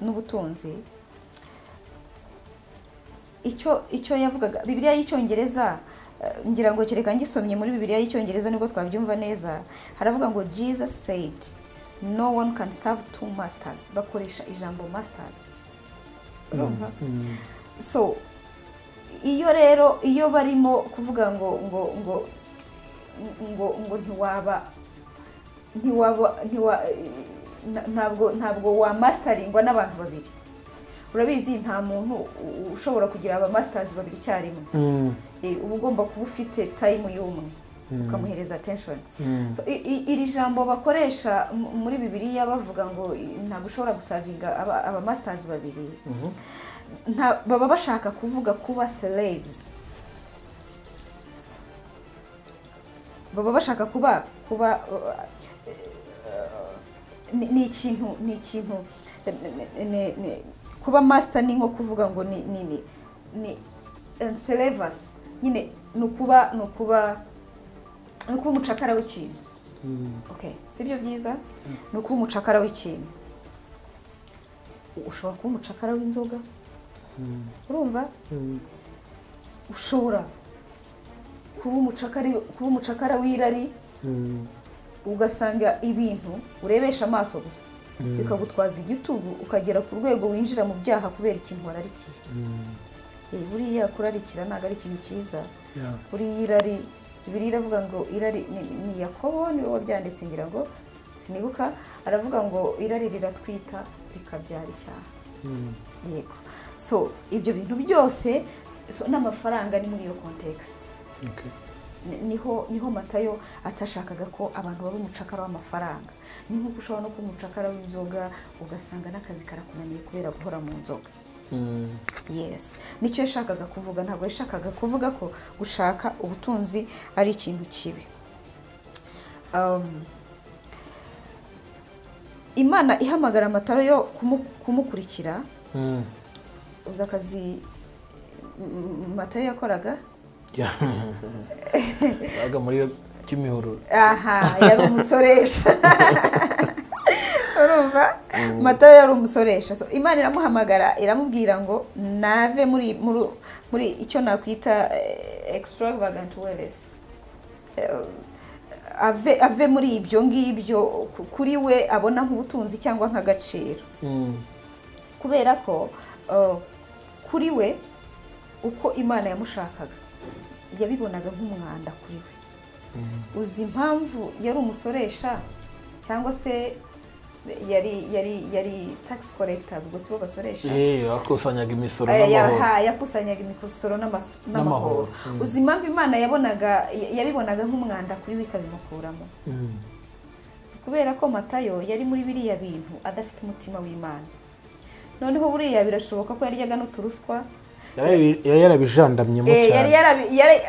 n'ubutunzi. Icyo yavugaga, Bibiliya y'Icyongereza, ngira ngo kereka ngisomye muri Bibiliya y'Icyongereza nibwo twabyumva neza, haravuga ngo Jesus said no one can serve two masters. Bakoresha ijambo masters. So iyo rero iyo barimo kuvuga ngo ngo ngo ngo ngo ntiwaba ntiwaba ntabwo wa masteringwa n'abantu babiri. Urabizi nta muntu ushobora kugira aba masters babiri icyarimwe. Uba ugomba kuba ufite time y'umwe ukamuhereza attention. So iri jambo bakoresha muri Bibiliya bavuga ngo ntabwo ushobora gusavinga aba masters babiri, baba bashaka kuvuga kuba slaves, baba bashaka kuba ni ikintu kuba master ni nko kuvuga ngo ni ni ni ni slaves nyine, nukuba umucakara w'ikintu. Okay, sibyo byiza? Nukuba umucakara w'ikintu. Ushobora kuba umucakara w'inzoga, urumva? Ushobora kuba umucakara w'irari, ugasanga ibintu urebesha amaso gusa bikagutwaza igitugu, ukagera ku rwego winjira mu byaha kubera ikintu wararikiye. Buriya kurarikira ntabwo ari ikintu cyiza. Buriya irari, Bibiliya iravuga ngo irari ni Yakobo niwe wabyanditse, ngira ngo sinibuka, aravuga ngo irari riratwita rikabyara icyaha. Yego, so ibyo bintu byose n'amafaranga ni muri iyo context. Niho Matayo atashakaga ko abantu baba umucakara w'amafaranga. Ni nkuko ushobora no kuba umucakara w'inzoga, ugasanga n'akazi karakunaniye kubera guhora mu nzoga. Yes, nicyo yashakaga kuvuga. Ntabwo yashakaga kuvuga ko gushaka ubutunzi ari ikintu kibi. Imana ihamagara Matayo kumukurikira. Uzi akazi Matayo yakoraga? Yabaga muri Kimihurura. Aha, yari umusoresha. Urumva? Matayo yari umusoresha. So Imana iramuhamagara iramubwira ngo nave muri icyo nakwita extravagant wealth. Ave muri ibyo ngibyo kuri we abona nk'ubutunzi cyangwa nk'agaciro. Kubera ko kuri we uko Imana yamushakaga yabibonaga nk'umwanda kuri we. Uzi impamvu yari umusoresha cyangwa se yari tax collectors, ubwo sibo basoresha, yakusanyaga imisoro n'amahoro. Yakusanyaga imisoro n'amahoro. Uzi impamvu Imana yabibonaga nk'umwanda kuri we ikabimukuramo? Kubera ko Matayo yari muri biriya bintu adafite umutima w'Imana. Noneho buriya birashoboka ko yaryaga n'uturuswa, yari yarabijandamyemo cyane,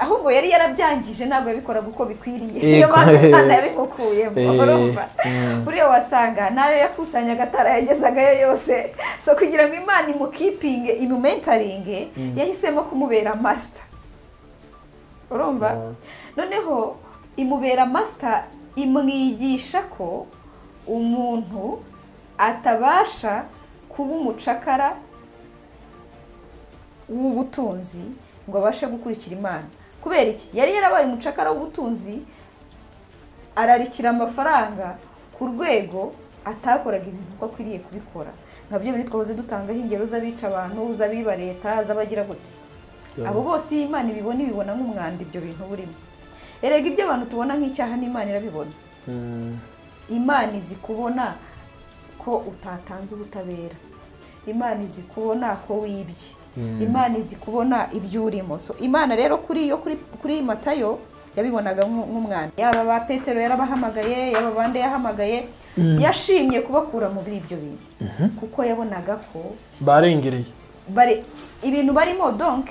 ahubwo yari yarabyangije, ntabwo yabikoraga uko bikwiriye. Niyo mpamvu Imana yabimukuyemo. Urumva, buriya wasanga nayo yakusanyaga atarayagezagayo yose. So kugira ngo Imana imukipinge, imumentaringe, yahisemo kumubera master. Urumva, noneho imubera master, imwigisha ko umuntu atabasha kuba umucakara w'ubutunzi ngo abashe gukurikira Imana. Kubera iki? Yari yarabaye umucakara w'ubutunzi, ararikira amafaranga ku rwego atakoraga ibintu uko akwiriye kubikora. Nka byo bintu twahoze dutangaho ingero z'abica abantu, z'abiba leta, z'abagira gute. Abo bose iyo Imana ibibona, ibibona nk'umwanda ibyo bintu burimo. Erega ibyo abantu tubona nk'icyaha n'Imana irabibona. Imana izi kubona ko utatanze ubutabera. Imana izi kubona ko wibye. Imana izi kubona ibyo urimo. So Imana rero kuri Matayo yabibonaga nk'umwana. Yaba ba Petero yarabahamagaye, yaba bande yahamagaye, yashimye kubakura muri ibyo bintu. Kuko yabonaga ko barengereye. Bari ibintu barimo, donc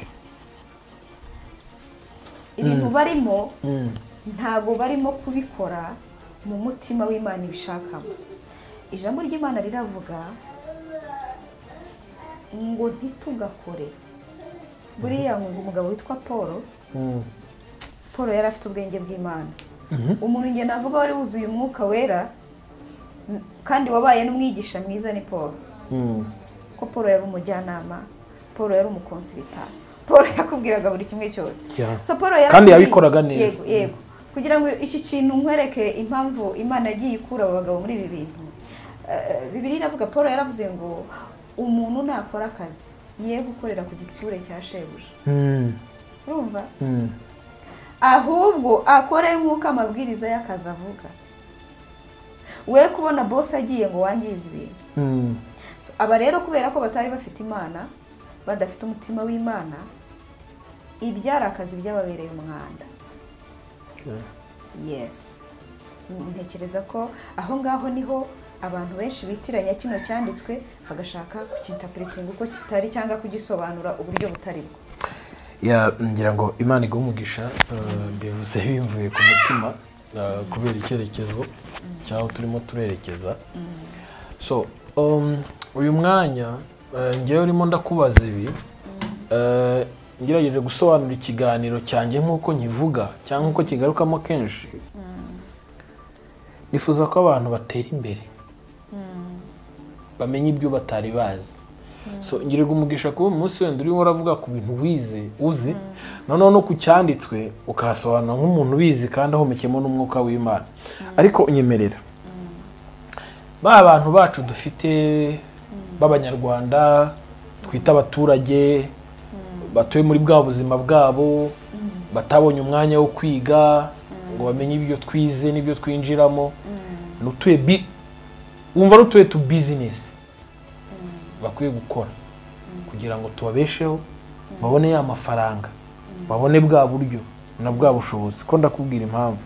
ibintu barimo ntago barimo kubikora mu mutima w'Imana ibishakamo. Ijambo ry'Imana riravuga ngo ntitugakore. Buriya ngo umugabo witwa Paul, Paul yari afite ubwenge bw'Imana. Umuntu nge navuga wari wuzuye umwuka wera kandi wabaye n'umwigisha mwiza ni Paul. Ko Paul yari umujyanama, Paul yari umukonsulta, Paul yakubwiraga buri kimwe cyose. So Paul yari kandi yabikoraga neza. Yego, yego. Kugira ngo iki kintu nkwereke impamvu Imana yagiye ikura aba bagabo muri ibi bintu. Bibiliya iravuga, Paul yaravuze ngo umuntu nakora akazi ye gukorera ku gitsure cya shebuja. Urumva? Ahubwo akore nk'uko amabwiriza y'akazi avuga. We kubona boss agiye ngo wangize ibintu. So aba rero kubera ko batari bafite Imana, badafite umutima w'Imana, ibyara akazi byababereye umwanda. Yes. Ntekereza ko aho ngaho niho abantu benshi bitiranya kino cyanditswe bagashaka kukinterpretinga uko kitari cyangwa kugisobanura uburyo butari bwo. Ya, ngira ngo Imana iguhe umugisha, bivuze bimvuye ku mutima kubera icyerekezo cyaho turimo turerekeza. So uyu mwanya ngewe urimo ndakubaza ibi, ngerageje gusobanura ikiganiro cyanjye nk'uko nkivuga cyangwa nk'uko kigarukamo kenshi. Nifuza ko abantu batera imbere, bamenye ibyo batari bazi. So ngirirwa umugisha kuba umunsi wenda urimo uravuga ku bintu wize uzi, noneho no ku cyanditswe ukahasobanura nk'umuntu ubizi kandi ahomekemo n'umwuka w'Imana. Ariko unyemerera, ba bantu bacu dufite b'Abanyarwanda twita abaturage batuye muri bwa buzima bwabo, batabonye umwanya wo kwiga ngo bamenye ibyo twize n'ibyo twinjiramo, nutuye wumva rutuye tu business bakwiye gukora kugira ngo tubabesheho, babone ya mafaranga, babone bwa buryo na bwa bushobozi. Ko ndakubwira impamvu,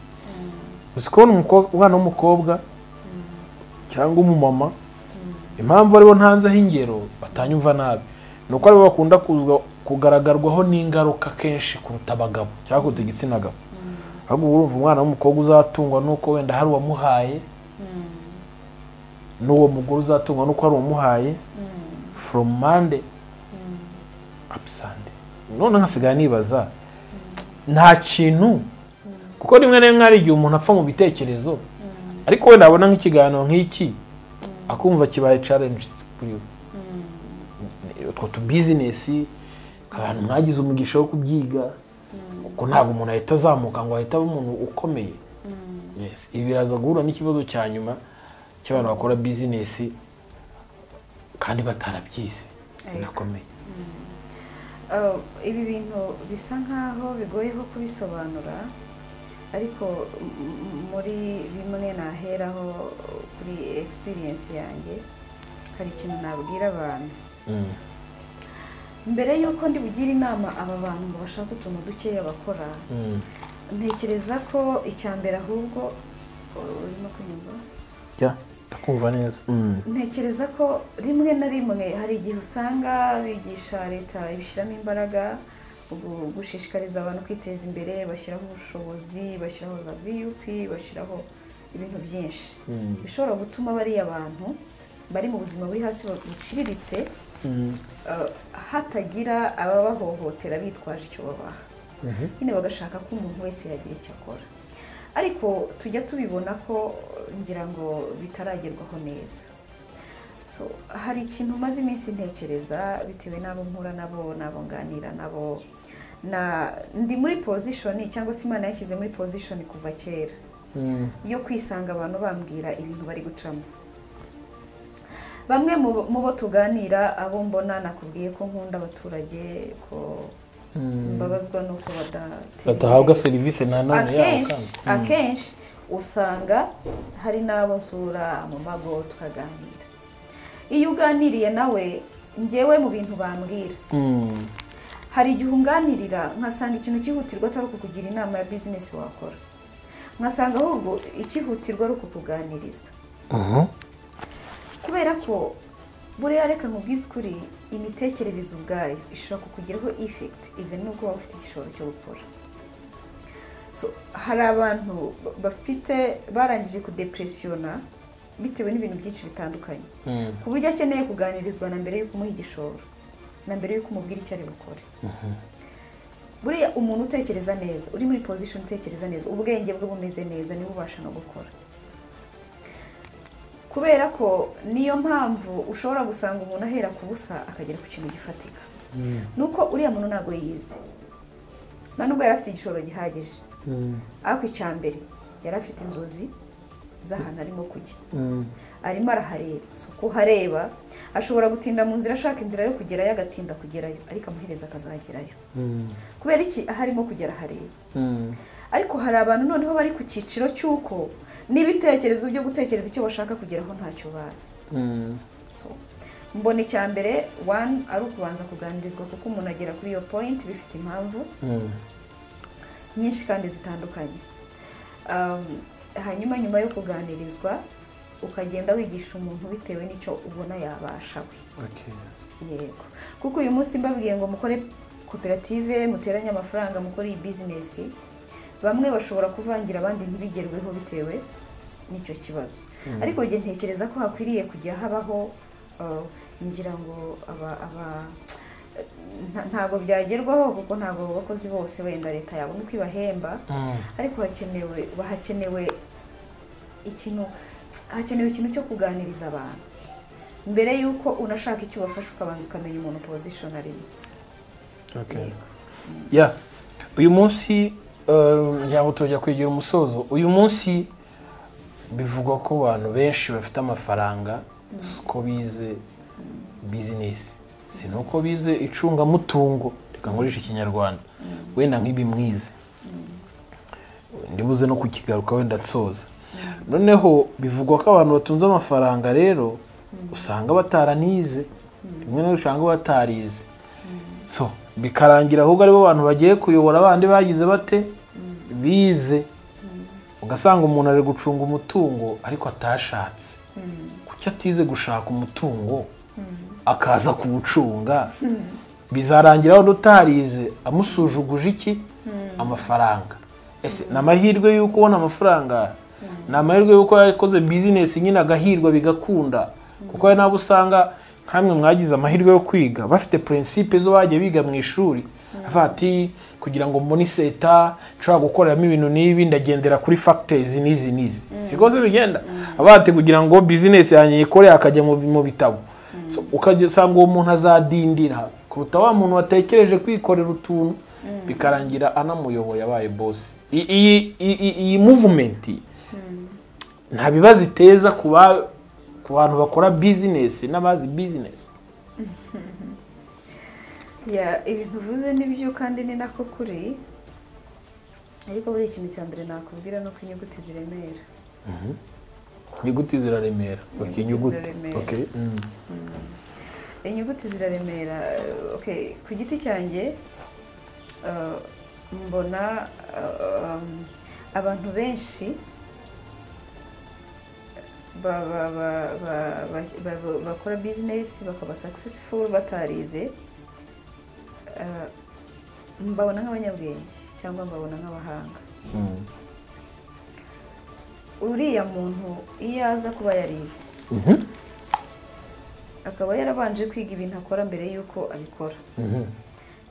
uzi kubona umwana w'umukobwa cyangwa umumama, impamvu aribo ntanzeho ingero batanyumva nabi, ni uko aribo bakunda kugaragarwaho n'ingaruka kenshi kuruta abagabo cyangwa kuruta igitsina gabo. Ahubwo urumva umwana w'umukobwa uzatungwa nuko wenda hari uwamuhaye, n'uwo mugore uzatungwa nuko hari uwamuhaye, from Monday up Sunday. None nkasigaye nibaza, nta kintu Kuko rimwe na rimwe hari igihe umuntu apfa mu bitekerezo, ariko wenda abona nk'ikiganiro nk'iki akumva kibaye challenge kuri we. Utwo tu business abantu mwagize umugisha wo kubyiga, kuko ntabwo umuntu ahita azamuka ngo ahite aba umuntu ukomeye. Yes, ibi biraza guhura n'ikibazo cya nyuma cy'abantu bakora business kandi batarabyize sinakomeye. Ibi bintu bisa nkaho bigoyeho kubisobanura, ariko muri bimwe naheraho kuri experience yanjye hari ikintu nabwira abantu. Mbere yuko ndi bugira inama aba bantu ngo bashaka utuntu dukeya bakora, ntekereza ko icyambere ahubwo urimo kunyumva? Ya, ndakumva neza. Ntekereza ko rimwe na rimwe hari igihe usanga bigisha leta ibishyiramo imbaraga gushishikariza abantu kwiteza imbere, bashyiraho ubushobozi, bashyiraho za VUP, bashyiraho ibintu byinshi bishobora gutuma bariya bantu bari mu buzima buri hasi buciriritse hatagira ababahohotera bitwaje icyo babaha, nyine bagashaka ko umuntu wese yagira icyo akora. Ariko tujya tubibona ko ngira ngo bitaragerwaho neza. So hari ikintu maze iminsi ntekereza bitewe n'abo mpura nabo, n'abo nganira nabo, na ndi muri position cyangwa se Imana yashyize muri position kuva kera yo kwisanga abantu bambwira ibintu bari gucamo. Bamwe mu bo tuganira abo mbona nakubwiye ko nkunda abaturage, ko mbabazwa nuko badahabwa serivisi na none yabo. Akenshi usanga hari n'abo nsura mu mago tukaganira. Iyo uganiriye nawe njyewe mu bintu bambwira, hari igihe unganirira nkasanga ikintu cyihutirwa atari ukukugira inama ya business wakora, nkasanga ahubwo icyihutirwa ari ukukuganiriza. Kubera ko buriya reka nkubwize ukuri, imitekerereze ubwayo ishobora kukugiraho effect even nubwo waba ufite igishoro cyo gukora. So hari abantu bafite barangije kudepressiona bitewe n'ibintu byinshi bitandukanye, ku buryo akeneye kuganirizwa na mbere y'uko umuha igishoro, na mbere y'uko umubwira icyo ari bukore. Buriya umuntu utekereza neza, uri muri position utekereza neza, ubwenge bwe bumeze neza, niwe ubasha no gukora. Kubera ko niyo mpamvu ushobora gusanga umuntu ahera ku busa akagera ku kintu gifatika. Nuko uriya muntu ntago yize, nta nubwo yari afite igishoro gihagije, ariko icyambere yari afite inzozi z'ahantu arimo kujya, arimo arahareba. Si ukuhareba, ashobora gutinda mu nzira ashaka inzira yo kugerayo, agatinda kugerayo, ariko amuhereza akazagerayo. Kubera iki? Aho arimo kugera hareba. Ariko hari abantu noneho bari ku cyiciro cy'uko n'ibitekerezo byo gutekereza icyo bashaka kugeraho ntacyo bazi. So mbona icyambere one ari ukubanza kuganirizwa, kuko umuntu agera kuri iyo point bifite impamvu nyinshi kandi zitandukanye. Hanyuma nyuma yo kuganirizwa ukagenda wigisha umuntu bitewe n'icyo ubona yabasha we. Yego, kuko uyu munsi mbabwiye ngo mukore koperative, muteranye amafaranga, mukore iyi business, bamwe bashobora kuvangira abandi ntibigerweho bitewe n'icyo kibazo. Ariko njye ntekereza ko hakwiriye kujya habaho ngira ngo ntago byagerwaho, kuko ntago abakozi bose wenda leta yabona uko ibahemba, ariko hakenewe ikintu cyo kuganiriza abantu mbere yuko unashaka icyo ubafasha, ukabanza ukamenya umuntu position arimo. Yeah, uyu munsi ngira ngo tujya kwegera umusozo. Uyu munsi bivugwa ko abantu benshi bafite amafaranga ko bize business, sinuko bize icungamutungo, reka nkoreshe ikinyarwanda wenda nk'ibi mwize, ndibuze no kukigaruka wenda nsoza. Noneho bivugwa ko abantu batunze amafaranga rero usanga bataranize, rimwe na usanga batarize, so bikarangira ahubwo aribo bantu bagiye kuyobora abandi bagize bate bize. Ugasanga umuntu ari gucunga umutungo ariko atashatse. Kuki atize gushaka umutungo akaza kuwucunga? Bizarangira aho utarize amusujuguje iki? Amafaranga. Ese ni amahirwe y'uko ubona amafaranga? Ni amahirwe y'uko yakoze business nyine agahirwa bigakunda? Kuko hari n'abo usanga nkamwe mwagize amahirwe yo kwiga bafite principe zo bagiye biga mu ishuri, avuga ati Kugira ngo mbone iseta nshobora gukoreramo ibintu n'ibi, ndagendera kuri factors n'izi n'izi. Siko se bigenda? Abati kugira ngo business yanjye ikore, akajya mu bitabo. So, ukasanga uwo muntu azadindira kuruta wa muntu watekereje kwikorera utuntu, bikarangira anamuyoboye abaye boss. Iyi movement nta bibazo iteza ku bantu bakora business n'abazi business? Ya, ibintu uvuze nibyo kandi ni nako kuri, ariko buri ikintu cya mbere nakubwira ni uko inyuguti ziremera. Inyuguti ziraremera. Okay, inyuguti. Okay. Inyuguti ziraremera. Okay, ku giti cyanjye mbona abantu benshi bakora business bakaba successful batarize, mbabona nk'abanyabwenge cyangwa mbabona nk'abahanga. Uriya muntu iyo aza kuba yarize, akaba yarabanje kwiga ibintu akora mbere y'uko abikora,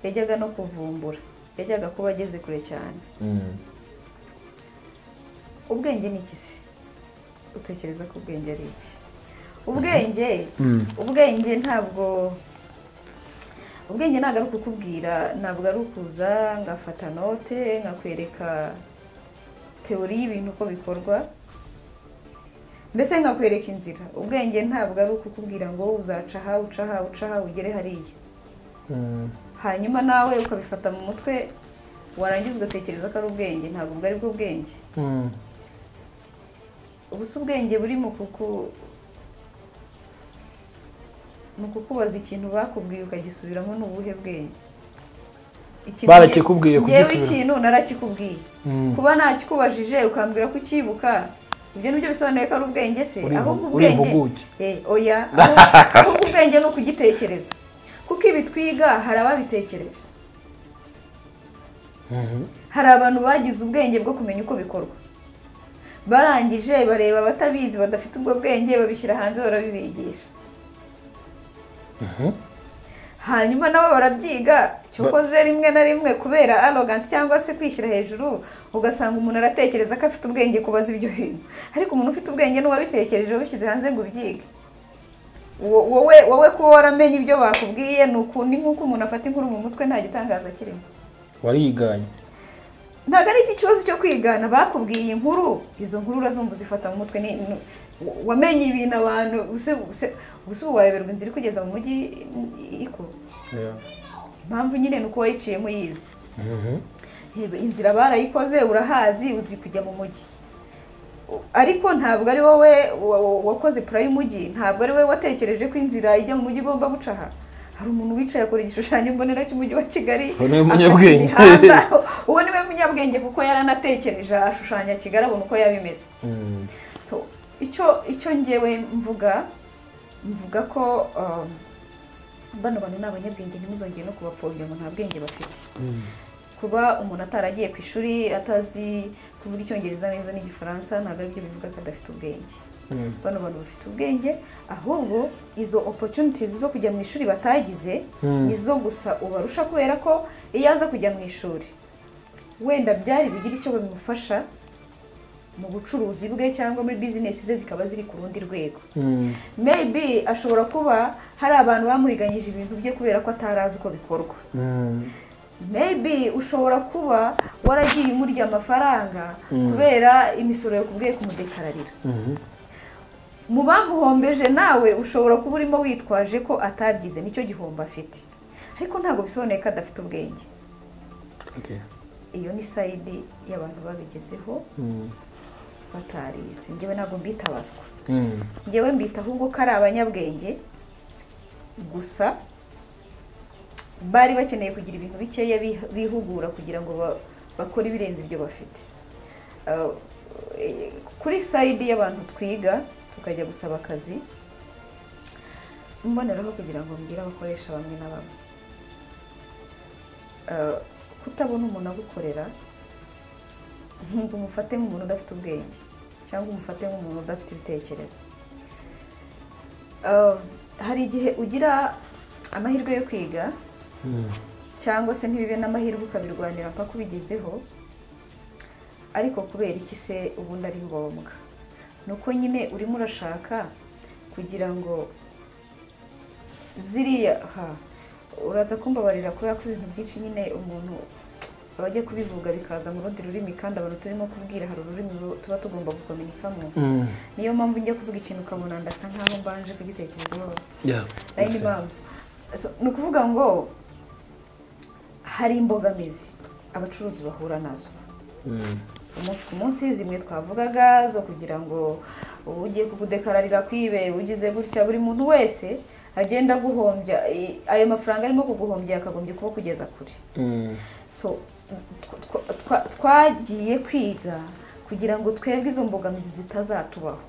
yajyaga no kuvumbura, yajyaga kuba ageze kure cyane. Ubwenge ni iki se? Utekereza ko ubwenge ari iki? Ubwenge ubwenge ntabwo ubwenge ntabwo ari ukukubwira, ntabwo ari ukuza ngafata note nkakwereka teori y'ibintu uko bikorwa, mbese nkakwereka inzira. Ubwenge ntabwo ari ukukubwira ngo uzaca aha, uca aha, uca aha, ugere hariya, hanyuma nawe ukabifata mu mutwe, warangiza ugatekereza ko ari ubwenge. Ntabwo ubwo ari bwo bwenge. Ubusa ubwenge buri mu kukubaza ikintu bakubwiye ukagisubiramo ni ubuhe bwenge? Barakikubwiye kugisubira. Ngewe ikintu narakikubwiye, kuba nakikubajije ukambwira ko ukibuka, ibyo nibyo bisobanuye ko ari ubwenge se? Ahubwo ubwenge oya, ahubwo ubwenge ni ukugitekereza, kuko ibi twiga hari ababitekereje, hari abantu bagize ubwenge bwo kumenya uko bikorwa, barangije bareba abatabizi badafite ubwo bwenge babishyira hanze barabibigisha, hanyuma nabo barabyiga. Cyokoze rimwe na rimwe kubera arrogance cyangwa se kwishyira hejuru, ugasanga umuntu aratekereza ko afite ubwenge kubaza ibyo bintu, ariko umuntu ufite ubwenge n'uwabitekereje wabishyize hanze ngo ubyige. Wowe kuba waramenye ibyo bakubwiye ni nk'uko umuntu afata inkuru mu mutwe, nta gitangaza kirimo. Wariganye. Ntabwo ari ikibazo cyo kwigana, bakubwiye inkuru, izo nkuru urazumva uzifata mu mutwe. Wamenye ibintu abantu use wayoberwa inzira ikugeza mu mujyi iko. Impamvu nyine ni uko wayiciyemo yize. Inzira barayikoze, urahazi, uzi kujya mu mujyi, ariko ntabwo ari wowe wakoze pura y'umujyi, ntabwo ari wowe watekereje ko inzira ijya mu mujyi igomba guca aha. Hari umuntu wicaye akora igishushanyo mbonera cy'umujyi wa Kigali, uwo niwe munyabwenge kuko yaranatekereje ashushanya Kigali abona uko yabimeze. So icyo ngewe mvuga ko bano bantu ni abanyabwenge, ntimuzongere no kubapfobya ngo nta bwenge bafite. Kuba umuntu ataragiye ku ishuri, atazi kuvuga icyongereza neza n'igifaransa, ntabwo aribyo bivuga ko adafite ubwenge. Bano bantu bafite ubwenge, ahubwo izo opportunities zo kujya mu ishuri batagize nizo gusa ubarusha, kubera ko iyo aza kujya mu ishuri wenda byari bigira icyo bimufasha mu bucuruzi bwe cyangwa muri business ze zikaba ziri ku rundi rwego. Maybe ashobora kuba hari abantu bamuriganyije ibintu bye kubera ko atarazi uko bikorwa. Maybe ushobora kuba waragiye umurya amafaranga kubera imisoro yakubwiye kumudekararira. Mu bamuhombeje nawe ushobora kuba urimo witwaje ko atabyize, nicyo gihombo afite, ariko ntabwo bisobanuye ko adafite ubwenge. Iyo ni side y'abantu babigezeho batarize. Njyewe ntabwo mbitabazwa, njyewe mbita ahubwo ko ari abanyabwenge gusa bari bakeneye kugira ibintu bikeya bihugura kugira ngo bakore ibirenze ibyo bafite. Kuri side y'abantu twiga tukajya gusaba akazi, mboneraho kugira ngo mbwire abakoresha bamwe na bamwe, kutabona umuntu agukorera ngo umufate nk'umuntu udafite ubwenge cyangwa umufate nk'umuntu udafite ibitekerezo. Hari igihe ugira amahirwe yo kwiga Cyangwa se ntibibe n'amahirwe ukabirwanira mpaka ubigezeho. Ariko kubera iki se ubundi ari ngombwa? Nuko nyine urimo urashaka kugira ngo ziriya uraza kumbabarira kubera ko ibintu byinshi nyine umuntu abajya kubivuga bikaza mu rundi rurimi, kandi abantu turimo kubwira hari ururimi tuba tugomba gukominikamo. Niyo mpamvu njya kuvuga ikintu ukabona ndasa nkaho mbanje kugitekerezaho. Ari impamvu. Ni ukuvuga ngo hari imbogamizi abacuruzi bahura nazo umunsi ku munsi, zimwe twavugaga zo kugira ngo ugiye kugudekararira kwibe, ugize gutya, buri muntu wese agenda guhombya ayo mafaranga arimo kuguhombya yakagombye kuba kugeza kure. So twagiye kwiga kugira ngo twebwe izo mbogamizi zitazatubaho.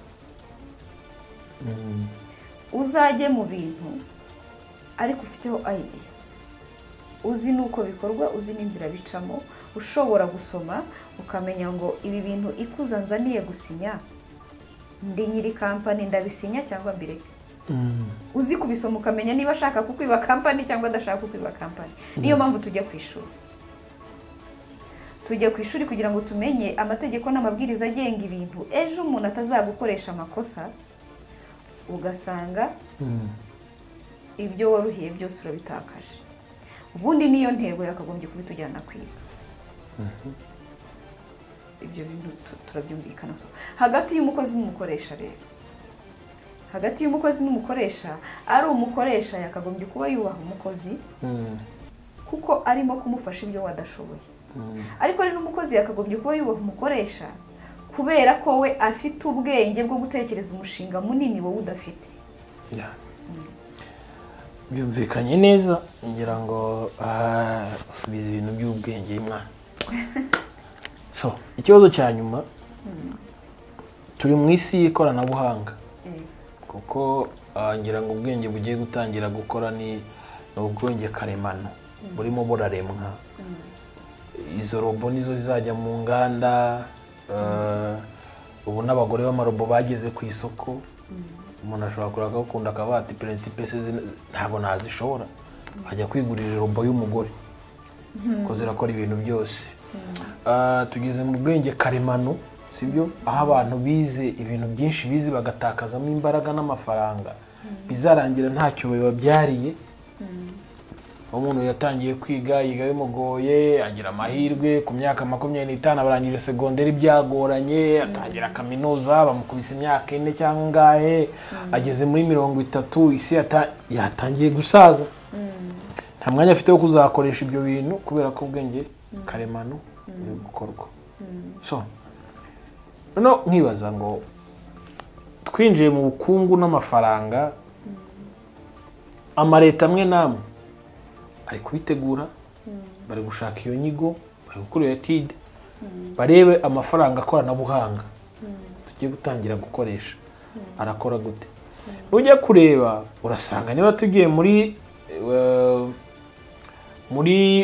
Uzajye mu bintu ariko ufiteho idea, uzi nuko bikorwa, uzi n'inzira bicamo, ushobora gusoma ukamenya ngo ibi bintu ikuza nzaniye gusinya, ndi nyiri company ndabisinya cyangwa mbireke. Uzi kubisoma ukamenya niba ashaka kukwiba company cyangwa adashaka kukwiba company. Niyo mpamvu tujya ku ishuri. Tujya ku ishuri kugira ngo tumenye amategeko n'amabwiriza agenga ibintu, ejo umuntu atazagukoresha amakosa ugasanga ibyo waruhiye byose urabitakaje. Ubundi niyo ntego yakagombye kubitujyana kwiga. Ibyo bintu turabyumvikana. Hagati y'umukozi n'umukoresha rero, hagati y'umukozi n'umukoresha, ari umukoresha yakagombye kuba yubaha umukozi kuko arimo kumufasha ibyo wadashoboye. Ariko ari n'umukozi yakagombye kuba yubaha umukoresha kubera ko we afite ubwenge bwo gutekereza umushinga munini wowe udafite. Byumvikanye neza, ngira ngo usubize ibintu by'ubwenge mwana. So ikibazo cya nyuma, turi mu isi y'ikoranabuhanga, kuko ngira ngo ubwenge bugiye gutangira gukora ni ubwenge karemano burimo buraremwa. Izo robo nizo zizajya mu nganda. Ubu n'abagore b'amarobo bageze ku isoko. Umuntu ashobora kuraka gukunda akabati principe ntabwo nazishobora, ajya kwigurira robo y'umugore ko zirakora ibintu byose. Tugeze mu bwenge karemano, sibyo, aho abantu bize ibintu byinshi bize bagatakazamo imbaraga n'amafaranga, bizarangira ntacyo bibabyariye. Umuntu yatangiye kwiga yiga bimugoye, agira amahirwe ku myaka 25 abarangije segonderi byagoranye, atangira kaminuza bamukubise imyaka 4 cyangwa ngahe, ageze muri 30 isi yatangiye gusaza. Nta mwanya afite wo kuzakoresha ibyo bintu kubera ko ubwenge karemano buri gukorwa. So no nkibaza ngo twinjiye mu bukungu n'amafaranga, amareta amwe namwe ari kubitegura, bari gushaka iyo nyigo, bari gukora iyo tide, barebe amafaranga koranabuhanga tugiye gutangira gukoresha arakora gute. Nujya kureba urasanga niba tugiye muri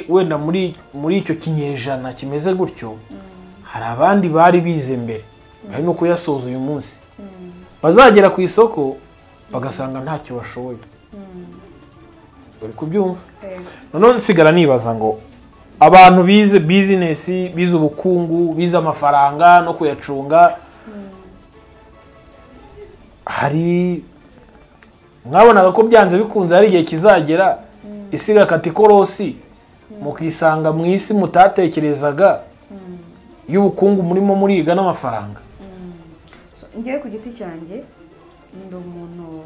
wenda muri icyo kinyejana kimeze gutyo, hari abandi bari bize mbere bari no kuyasoza uyu munsi, bazagera ku isoko bagasanga ntacyo bashoboye. Uri kubyumva? None nsigara nibaza ngo abantu bize business, bize ubukungu, bize amafaranga no kuyacunga, hari mwabonaga ko byanze bikunze hari igihe kizagera isi igakata ikorosi, mukisanga mu isi mutatekerezaga y'ubukungu murimo muriga n'amafaranga. Ngiye ku giti cyanjye ndi umuntu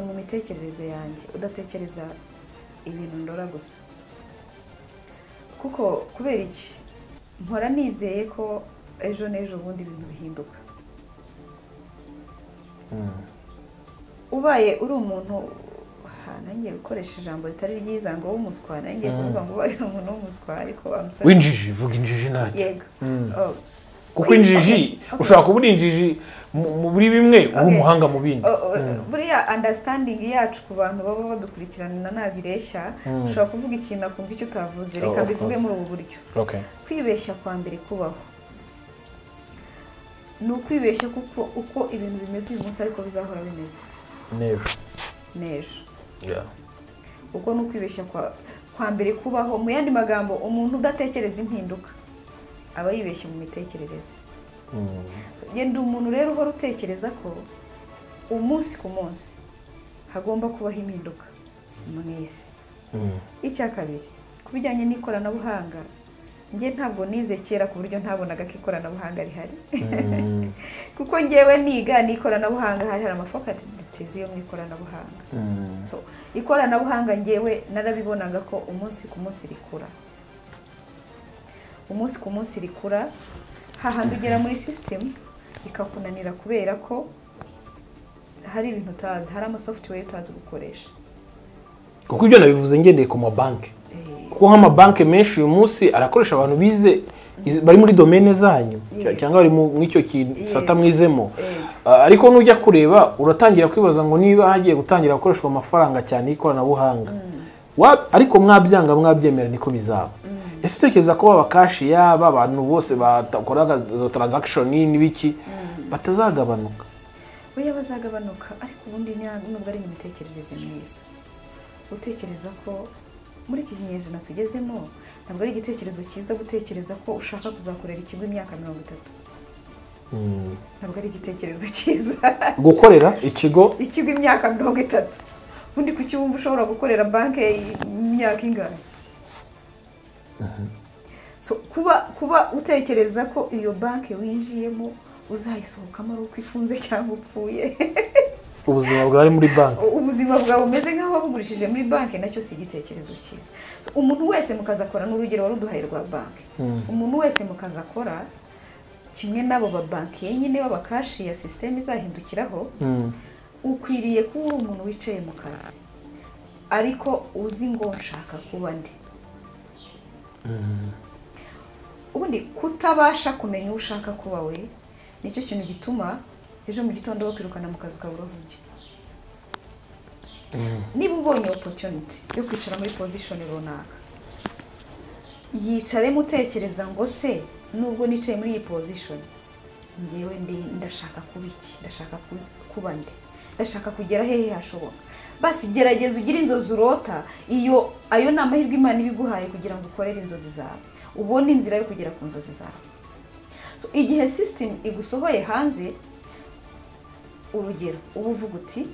mu mitekerereze yanjye udatekereza ibintu ndora gusa. Kuko kubera iki mpora nizeye ko ejo n'ejo bundi ibintu bihinduka. Ubaye uri umuntu, nanjye gukoresha ijambo ritari ryiza ngo w'umuswa, nanjye kuvuga ngo ubaye umuntu w'umuswa, ariko winjiji, vuga injiji ntacyo. Yego. Kuko injiji ushobora kuba uri injiji muri bimwe uri umuhanga mu bindi. Buriya understanding yacu ku bantu baba badukurikirana ntabwo ireshya, ushobora kuvuga ikintu akumva icyo utavuze. Reka mbivuge muri ubu buryo. Kwibeshya kwa mbere kubaho ni ukwibeshya kuko uko ibintu bimeze uyu munsi ariko bizahora bimeze n'ejo. Uko ni ukwibeshya kwa mbere kubaho. Mu yandi magambo, umuntu udatekereza impinduka aba yibeshye mu mitekerereze. Genda umuntu rero uhora utekereza ko umunsi ku munsi hagomba kubaho impinduka mu isi. Icya kabiri, ku bijyanye n'ikoranabuhanga, njye ntabwo nize kera ku buryo ntabonaga ko ikoranabuhanga rihari. Kuko njyewe niga n'ikoranabuhanga, hari amafaculties yo mu ikoranabuhanga. So, ikoranabuhanga njyewe narabibonaga ko umunsi ku munsi rikura, umunsi ku munsi rikura, hahandi ugera muri system ikakunanira kubera ko hari ibintu utazi, hari ama software utazi gukoresha. Kuko ibyo nabivuze ngendeye ku mabanki, kuko nk'amabanki menshi uyu munsi arakoresha abantu bize bari muri domaine zanyu cyangwa bari mu icyo gisata mwizemo. Ariko nujya kureba uratangira kwibaza ngo niba hagiye gutangira gukoreshwa amafaranga cyane y'ikoranabuhanga, ariko mwabyanga mwabyemera niko bizaba. Ese utekereza ko babakashiya abantu bose bakora transaction n'ibiki batazagabanuka? Oya, bazagabanuka, ariko ubundi nubwo ari imitekerereze myiza. Utekereza ko muri iki kinyejana tugezemo ntabwo ari igitekerezo cyiza gutekereza ko ushaka kuzakorera ikigo imyaka 30. Ntabwo ari igitekerezo cyiza gukorera ikigo imyaka 30. Ubundi kuki wumva ushobora gukorera banki imyaka ingana? So kuba utekereza ko iyo banki winjiyemo uzayisohokamo ari uko ifunze cyangwa upfuye, ubuzima bwawe muri banki, ubuzima bwawe umeze nk'aho wabugurishije muri banki, nacyo si igitekerezo cyiza. So, umuntu wese mu kazi akora, n'urugero waruduhaye rwa banki, umuntu wese mu kazi akora kimwe n'abo ba banki nyine b'abakashi ya system izahindukiraho, ukwiriye kuba uri umuntu wicaye mu kazi ariko uzi ngo nshaka kuba nde. Ubundi kutabasha kumenya uwo ushaka kuba we nicyo kintu gituma ejo mu gitondo bakwirukana mu kazi ukabura aho ujya. Niba ubonye opportunity yo kwicara muri position runaka, yicaremo utekereza ngo se nubwo nicaye muri iyi position ngewe ndashaka kuba iki, ndashaka kuba nde, ndashaka kugera hehe hashoboka. Basi gerageza ugire inzozi urota, iyo ayo ni amahirwe Imana ibiguhaye kugira ngo ukorere inzozi zawe, ubone inzira yo kugera ku nzozi zawe. So, igihe system igusohoye hanze, urugero uba uvuga uti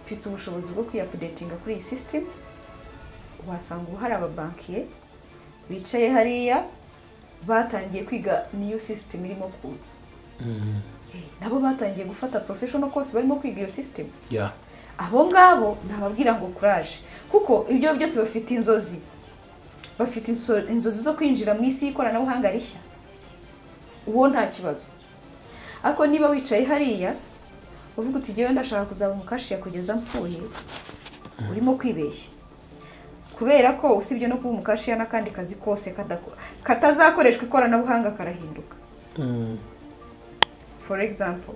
mfite ubushobozi bwo kwiyapudetinga kuri iyi system, wasanga ubu hari ababankiye bicaye hariya batangiye kwiga new system irimo kuza. Nabo batangiye gufata professional course barimo kwiga iyo system. Abo ngabo nababwira ngo courage, kuko ibyo byose bafite inzozi, bafite inzozi zo kwinjira mu isi y'ikoranabuhanga rishya. Uwo nta kibazo. Ariko niba wicaye hariya uvuga uti jyewe ndashaka kuzaba umukashiya kugeza mpfuye, urimo kwibeshya. Kubera ko usibye no kuba umukashiya n'akandi kazi kose katazakoreshwa ikoranabuhanga karahinduka. For example,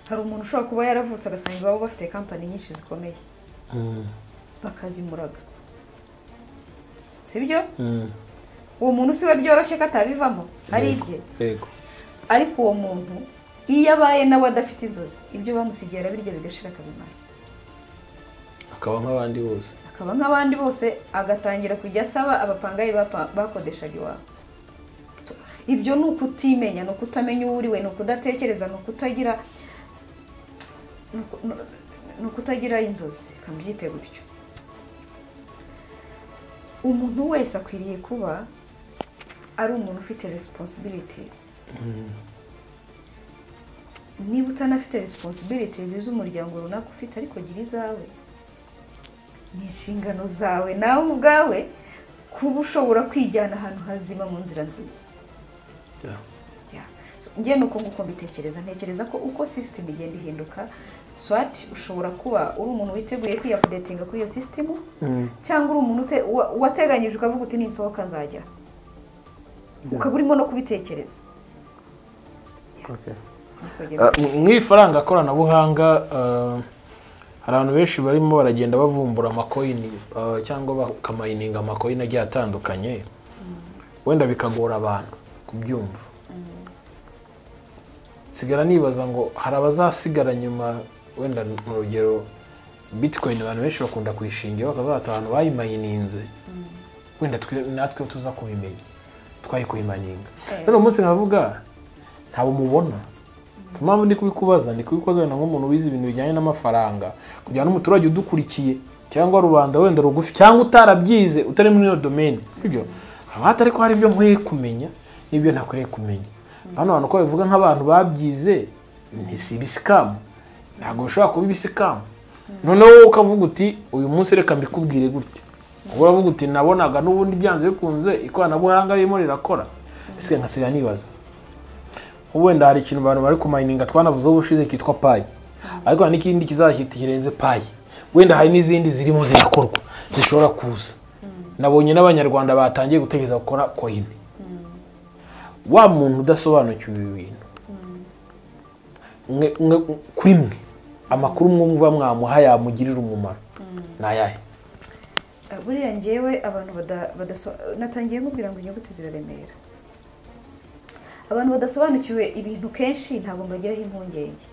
hari umuntu ushobora kuba yaravutse agasanga iwabo bafite company nyinshi zikomeye, bakazimuraga, sibyo? Uwo muntu siwe byoroshye ko atabivamo, ari ibye. Ariko uwo muntu iyo abaye nawe adafite inzozi, ibyo bamusigiye arabirya bigashira akabimara, akaba nk'abandi bose, akaba nk'abandi bose, agatangira kujya asaba abapangayi bakodeshaga iwabo. Ibyo ni ukutimenya, ni ukutamenya uwo uriwe, ni ukudatekereza, ni ukutagira inzozi, kamubyite gutyo. Umuntu wese akwiriye kuba ari umuntu ufite responsibilities. Niba utanafite responsibilities z'umuryango runaka ufite, ariko gira izawe, ni inshingano zawe nawe ubwawe kuba ushobora kwijyana ahantu hazima mu nzira nziza. Njye nuko nguko mbitekereza, ntekereza ko uko system igenda ihinduka, swat ushobora kuba uri umuntu witeguye kwiyapudetinga kuri iyo system, cyangwa uri umuntu wateganyije ukavuga uti ninsohoka nzajya, ukaba urimo no kubitekereza. Mu ifaranga koranabuhanga hari abantu benshi barimo baragenda bavumbura amakoini cyangwa bakamayininga amakoini agiye atandukanye, wenda bikagora abantu kubyumva. Sigara nibaza ngo hari abazasigara nyuma, wenda mu rugero Bitcoin abantu benshi bakunda kuyishingira bakavuga ati abantu bayimayininze wenda natwe tuza kubimenya twayikuyimaninga. None umunsi nkavuga ntabwo mubona. Mpamvu ndi kubikubaza ndi kubikoza wenda nk'umuntu wize ibintu bijyanye n'amafaranga kugira ngo n'umuturage udukurikiye cyangwa rubanda wenda rugufi cyangwa utarabyize utari muri iyo domaine, sibyo? Haba ariko hari ibyo nkwiye kumenya n'ibyo ntakwiriye kumenya. Bano bantu ko babivuga nk'abantu babyize ni si ibisikamu, ntabwo bishobora kuba ibisikamu. Noneho wowe ukavuga uti uyu munsi reka mbikubwire gutya, ubwo uravuga uti nabonaga n'ubundi byanze bikunze ikoranabuhanga ririmo rirakora. Ese nkasiga nibaza wenda hari ikintu abantu bari kumayininga twanavuzeho ubushize kitwa Pi, ariko hari n'ikindi kizaza kirenze Pi, wenda hari n'izindi zirimo zirakorwa zishobora kuza. Nabonye n'abanyarwanda batangiye gutekereza gukora coin. Wa muntu udasobanukiwe ibi bintu kuri mwe amakuru mwumva mwamuha yamugirira umumaro ni ayahe? Buriya njyewe abantu natangiye nkubwira ngo inyuguti ziraremera. Abantu badasobanukiwe ibintu kenshi ntabwo mbagiraho impungenge,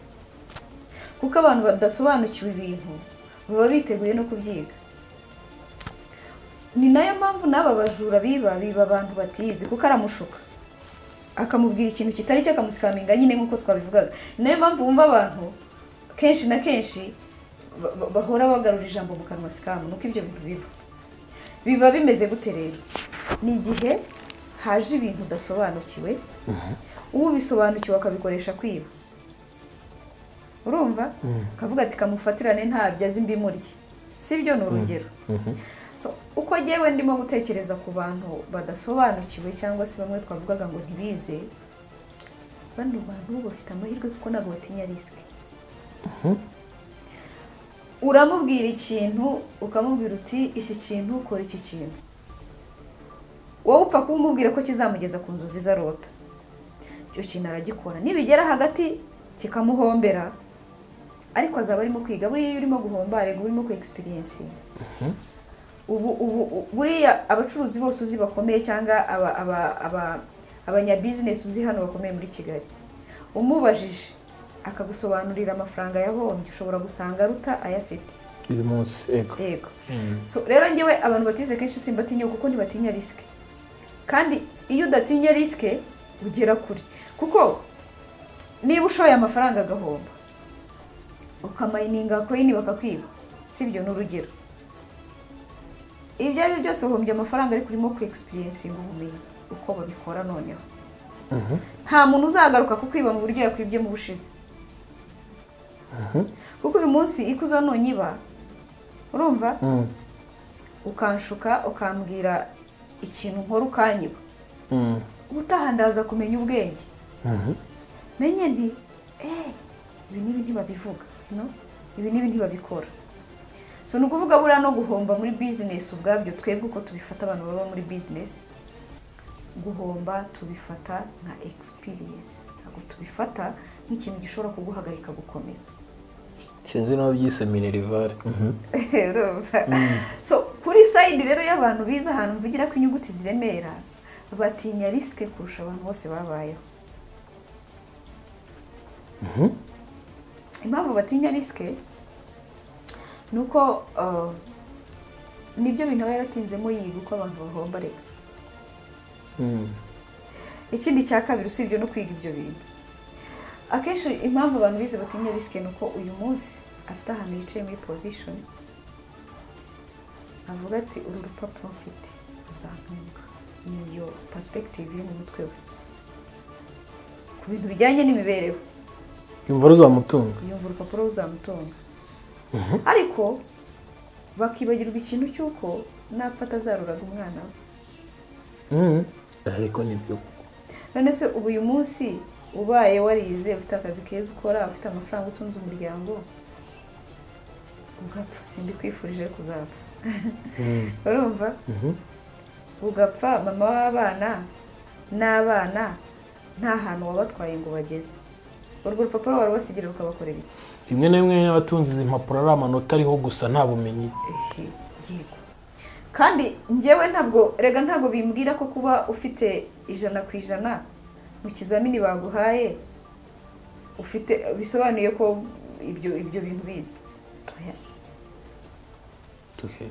kuko abantu badasobanukiwe ibintu baba biteguye no kubyiga. Ni nayo mpamvu n'aba bajura biba abantu batize, kuko aramushuka akamubwira ikintu kitari cyo akamusikaminga nyine nk'uko twabivugaga. Ni nayo mpamvu wumva abantu kenshi na kenshi bahora bagarura ijambo mu kanwa scam, nuko ibyo bintu biba bimeze gute rero? Ni igihe haje ibintu udasobanukiwe, ubisobanukiwe akabikoresha kwiba. Urumva? Kavuga ati kamufatirane ntabyo azi mbimurye. Sibyo? Ni urugero. So uko jyewe ndimo gutekereza ku bantu badasobanukiwe cyangwa se bamwe twavugaga ngo ntibize, bano bantu bafite amahirwe kuko ntabwo batinya risk. Uramubwira ikintu ukamubwira uti iki kintu kora iki kintu, wowe upfa kumubwira ko kizamugeza ku nzozi zarota, icyo kintu aragikora, nibigera hagati kikamuhombera, ariko azaba arimo kwiga. Buriya iyo urimo guhomba ariko urimo ku experience. Ubu buriya abacuruzi bose uzi bakomeye cyangwa abanya business uzi hano bakomeye muri Kigali, umubajije akagusobanurira amafaranga yahombye ushobora gusanga aruta ayafite uyu munsi. Ego. So rero njyewe abantu batize kenshi simbatinya kuko ntibatinya risk, kandi iyo udatinya risk ugera kure, kuko niba ushoye amafaranga agahomba ukamayininga coin bakakwiba, sibyo? Ni urugero. Ibyo ari byo byose uhombye amafaranga ariko urimo ku experience ubumenyi uko babikora. Noneho nta muntu uzagaruka kukwiba mu buryo yakwibye mu bushize, kuko uyu munsi ikuzo nonyiba, urumva, ukanshuka ukambwira ikintu nkora ukanyiba, ubutaha ndaza kumenya ubwenge, menye nti ibi n'ibi ntibabivuga, no ibi n'ibi ntibabikora. So ni ukuvuga buriya no guhomba muri business ubwabyo twebwe uko tubifata abantu baba muri business, guhomba tubifata nka experience, ntabwo tubifata nk'ikintu gishobora kuguhagarika gukomeza. Sinzi naho byise minerval. So kuri side rero y'abantu biza ahantu mvugira ko inyuguti ziremera, batinya risk kurusha abantu bose babayeho. Impamvu batinya risk nuko nibyo bintu aba yaratinzemo yiga uko abantu bahomba reka. Ikindi cya kabiri usibye no kwiga ibyo bintu, akenshi impamvu abantu bize batinya risk nuko uyu munsi afite ahantu yicaye muri position avuga ati uru rupapuro mfite ruzantunga. Niyo perspective iri mu mutwe we ku bintu bijyanye n'imibereho, yumva ruzamutunga, yumva urupapuro ruzamutunga. Ariko bakibagirwa ikintu cy'uko napfa atazaruraga umwana we. Ariko nibyo. None se ubu uyu munsi ubaye warize ufite akazi keza ukora, ufite amafaranga utunze umuryango, ugapfa, simbikwifurije kuzapfa. Urumva? Ugapfa mama w'abana n'abana nta hantu wabatwaye ngo bageze, urwo rupapuro wari wasigira rukabakorera iki? Rimwe na rimwe n'abatunze izi mpapuro ari amanota ariho gusa nta bumenyi. Yego. Kandi njyewe ntabwo rega ntabwo bimbwira ko kuba ufite 100% mu kizamini baguhaye ufite bisobanuye ko ibyo bintu bizi. Okay.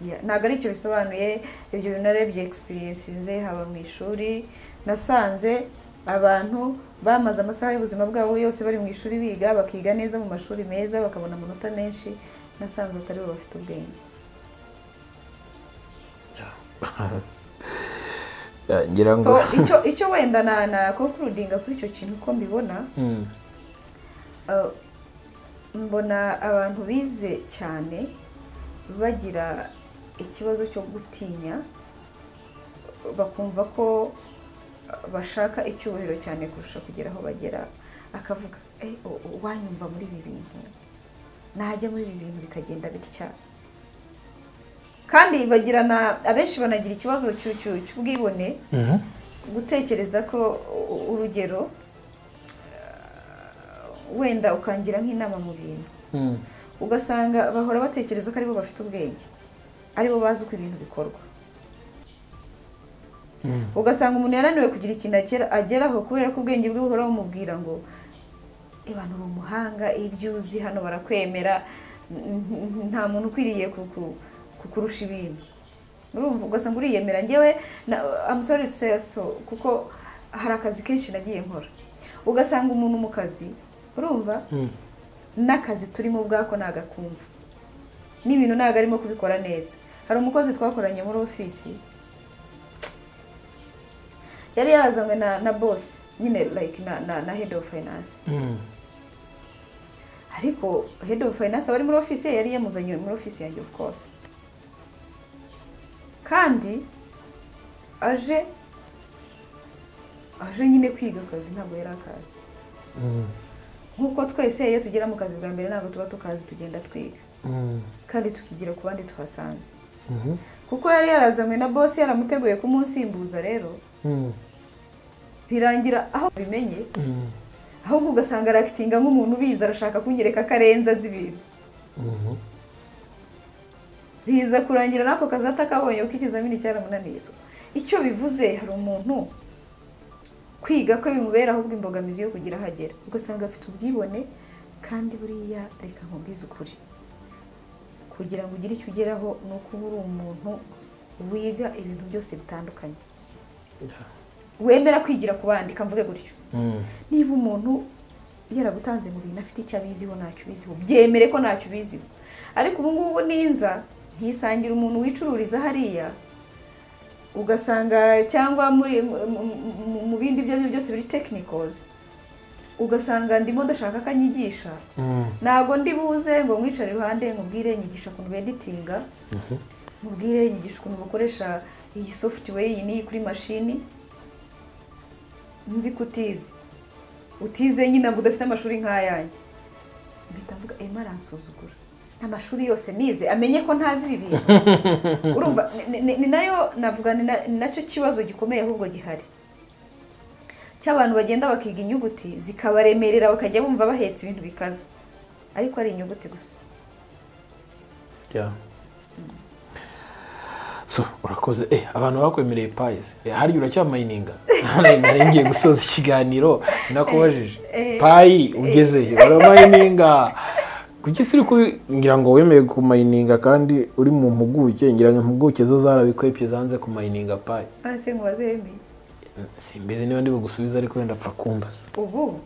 Yeah, ntabwo ari icyo bisobanuye. Ibyo bintu narebye experience nze haba mu ishuri, nasanze abantu bamaze amasaha y'ubuzima bwabo yose bari mu ishuri biga, bakiga neza mu mashuri meza, bakabona amanota menshi, nasanze atari bo bafite ubwenge. Ngira ngo so icyo wenda na concluding kuri icyo kintu ko mbibona, mbona abantu bize cyane bagira ikibazo cyo gutinya, bakumva ko bashaka icyubahiro cyane kurusha kugera aho bagera, akavuga wanyumva muri ibi bintu, najya muri ibi bintu bikagenda bitya. Kandi bagirana abenshi banagira ikibazo cy'ubwibone, gutekereza ko urugero wenda ukangira nk'inama mu bintu, ugasanga bahora batekereza ko aribo bafite ubwenge, aribo bazi uko ibintu bikorwa. Ugasanga umuntu yananiwe kugira ikintu ageraho kubera ko ubwenge bwe buhora bumubwira ngo abantu uri umuhanga, ibyo uzi hano barakwemera, nta muntu ukwiriye kukurusha ibintu. Urumva, ugasanga uriyemera. Njyewe I'm sorry to say so, kuko hari akazi kenshi nagiye nkora, ugasanga umuntu mu kazi, urumva, n'akazi turimo ubwako nagakumva n'ibintu ntago arimo kubikora neza. Hari umukozi twakoranye muri ofisi, yari yazanywe na boss nyine, like na head of finance. Ariko head of finance abari muri ofisi yari yamuzanye muri ofisi yanjye of course, kandi aje nyine kwiga akazi, ntabwo yari akazi. Nkuko twese iyo tugera mu kazi bwa mbere ntabwo tuba tukazi, tugenda twiga kandi tukigira ku bandi tuhasanze. Kuko yari yarazanywe na boss yaramuteguye kumunsimbuza, rero birangira aho bimenye, ahubwo ugasanga arakitinga nk'umuntu ubizi, arashaka kunyereka karenza azi ibintu. Biza kurangira nako kazi atakabonye kuko ikizamini cyaramunaniye. Icyo bivuze, hari umuntu kwiga ko bimubera ahubwo imbogamizi yo kugira ahagera, ugasanga afite ubwibone. Kandi buriya reka nkubwize ukuri, kugira ngo ugire icyo ugeraho ni uko uba uri umuntu wiga ibintu byose bitandukanye, wemera kwigira ku bandi, kamvuge gutyo. Niba umuntu yaragutanze mu bintu afite icyo abiziho, ntacyo ubiziho, byemere ko ntacyo ubiziho. Ariko ubu ngubu ninza ntisangira umuntu wicururiza hariya, ugasanga cyangwa muri mu bindi byo byose biri technicals, ugasanga ndimo ndashaka kanyigisha, ntago ndi buze ngo mwicare iruhande nkubwire nyigisha ukuntu editinga, nkubwire nyigisha ukuntu bakoresha iyi software iyi ni kuri mashini, nzi kutize utize nyine ngo udafite amashuri nk'ayanjye, mpita mvuga Emma aransuzugura, amashuri yose nize amenye ko ntazi ibi bintu. Urumva, ni nayo navuga ni nacyo kibazo gikomeye ahubwo gihari cy'abantu bagenda bakiga inyuguti zikabaremerera, bakajya bumva bahetse ibintu bikaze, ariko ari inyuguti gusa. Yeah. So urakoze. Abantu bakwemereye Pi. Hari uracyamayininga? Nari ngiye gusoza ikiganiro nakubajije Pi ugeze uramayininga kuki siri ngira ngo wemeye kumayininga kandi uri mu mpuguke, ngira ngo impuguke zo zarabikwepye zanze kumayininga Pi. Ase ngo bazemeye simbizi niba ndi bugusubiza, ariko wenda apfa kumbaza. Ubu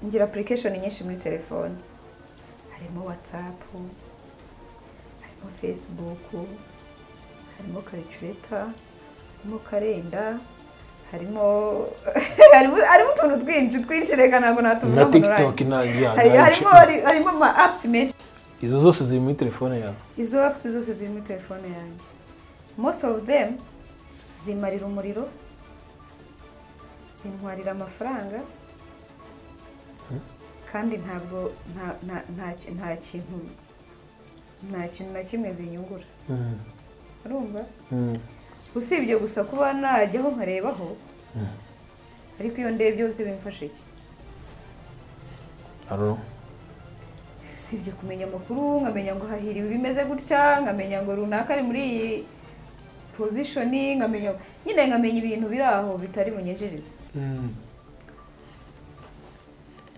ngira application nyinshi muri telefone, harimo WhatsApp, harimo Facebook, harimo calculator, harimo kalenda, harimo utuntu twinshi reka ntabwo natuvuga na TikTok na harimo ama apps menshi. Izo zose ziri muri telefone yawe? Izo apps zose ziri muri telefone yanjye. Most of them zimarira umuriro, zintwarira amafaranga, kandi ntabwo nta kintu na kimwe zinyungura. Urumva? Usibye gusa kuba najyaho nkarebaho, ariko iyo ndebye byose bimfasha iki? Usibye kumenya amakuru, nkamenya ngo hahiriwe bimeze gutya, nkamenya ngo runaka ari muri iyi position, nkamenya nyine nkamenya ibintu biri aho bitari bunyinjirize.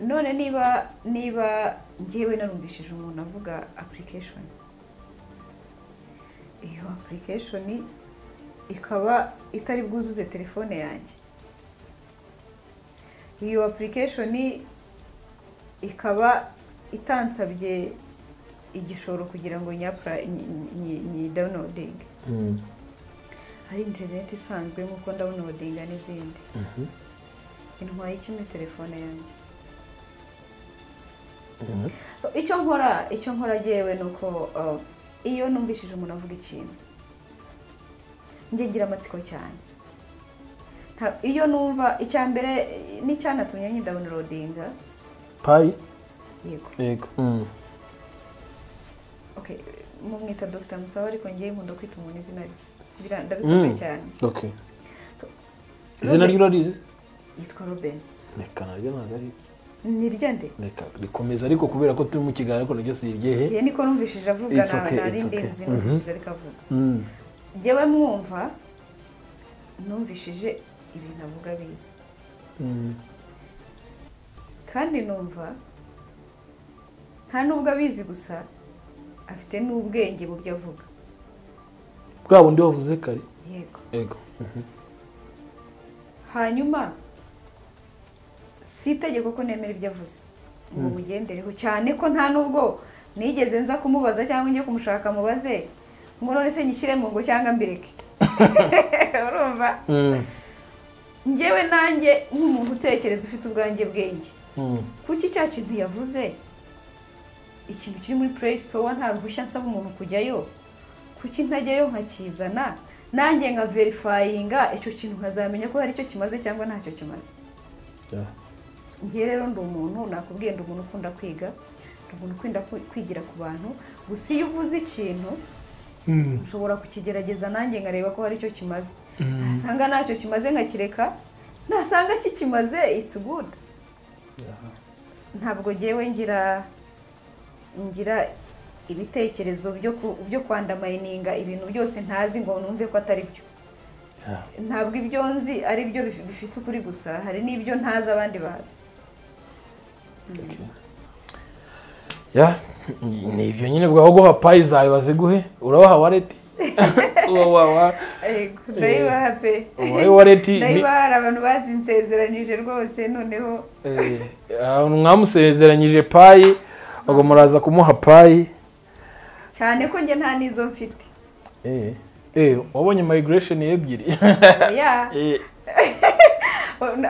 None niba njyewe narumvishije umuntu avuga application, iyo application ikaba itari bwuzuze telefone yanjye, iyo application ikaba itansabye igishoro kugira ngo nyi downloading, hari internet isanzwe nkuko downloadinga n'izindi, intwaye iki muri telefone yanjye? So icyo nkora jewe nuko iyo numvishije umuntu avuga ikintu njye ngira amatsiko cyane. Iyo numva icya mbere n'icyanatumye nyi downloadinga Pi, yego yego. Okay, mumwita Dr. Musaba ariko ngiye nkunda kwita umuntu izina rye, ndabikunda cyane. Okay. Izina rye urarizi? Yitwa Robin. Reka naryo ntabwo ari ni ryande. Reka rikomeza ariko kubera ko turi mu kiganiro ariko naryo si iryehe. Ye niko numvishije avuga narindi nzi numvishije ariko avuga. Jewe mwumva numvishije ibintu avuga bizi. Kandi numva nta nubwo abizi gusa afite n'ubwenge mu byo avuga. Bwa bundi wavuze kare? Yego. Yego. Hanyuma si itegeko ko nemera ibyo avuze ngo mugendereho, cyane ko nta nubwo nigeze nza kumubaza cyangwa njye kumushaka mubaze ngo none se nyishyire mu ngo cyangwa mbireke. Urumva? Njyewe nanjye nk'umuntu utekereza ufite ubwanjye bwenge, kuki cya kintu yavuze ikintu kiri muri Play Store nta ruhushya nsaba umuntu kujyayo, kuki ntajyayo nkakizana nanjye nka verifyinga icyo kintu nkazamenya ko hari icyo kimaze cyangwa ntacyo kimaze? Ngiye rero ndi umuntu nakubwiye, ndi umuntu ukunda kwiga, ndi umuntu ukunda kwigira ku bantu. Gusa iyo uvuze ikintu nshobora kukigerageza nanjye nkareba ko hari icyo kimaze, nasanga ntacyo kimaze nkakireka, nasanga kikimaze it's good. Ntabwo ngewe ngira ibitekerezo byo kwandamayininga ibintu byose ntazi ngo numve ko atari byo. Ntabwo ibyo nzi ari byo bifite ukuri gusa, hari n'ibyo ntazi abandi bazi. Ni ibyo nyine bwaho guha Pi zawe baziguhe, urabaha wallet. Ndayibaha pe. Wallet ndayibaha, abantu bazinsezeranije rwose noneho. Mwamusezeranyije Pi, ubwo muraza kumuha Pi. Cyane ko njye nta nizo mfite. Wabonye migration ebyiri.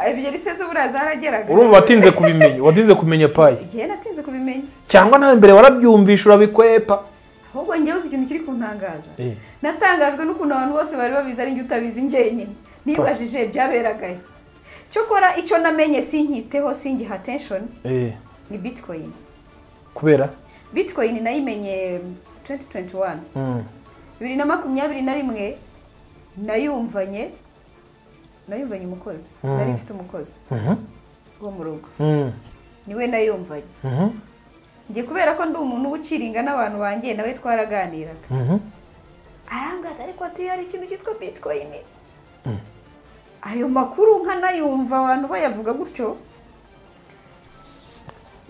Ebyiri se z'ubura zarageraga. Urumva watinze kubimenya, watinze kumenya Pi. Igihe natinze kubimenya. Cyangwa nawe mbere warabyumvisha urabikwepa. Ahubwo njyewe uzi ikintu kiri kuntangaza. Natangajwe n'ukuntu abantu bose bari babizi ari njye utabizi njyenyine. Nibajije byaberagaye. Cyokora icyo namenye sinkiteho singiha attention. Ni Bitcoin. Kubera? Bitcoin nayimenye 2021. 2021 nayumvanye umukozi. Nari mfite umukozi wo mu rugo. Niwe nayumvanye. Ngiye kubera ko ndi umuntu uciringa n'abantu banjye nawe twaraganiraga. Arangata ariko ati hari ikintu cyitwa Bitcoin. Ayo makuru nkanayumva abantu bayavuga gutyo.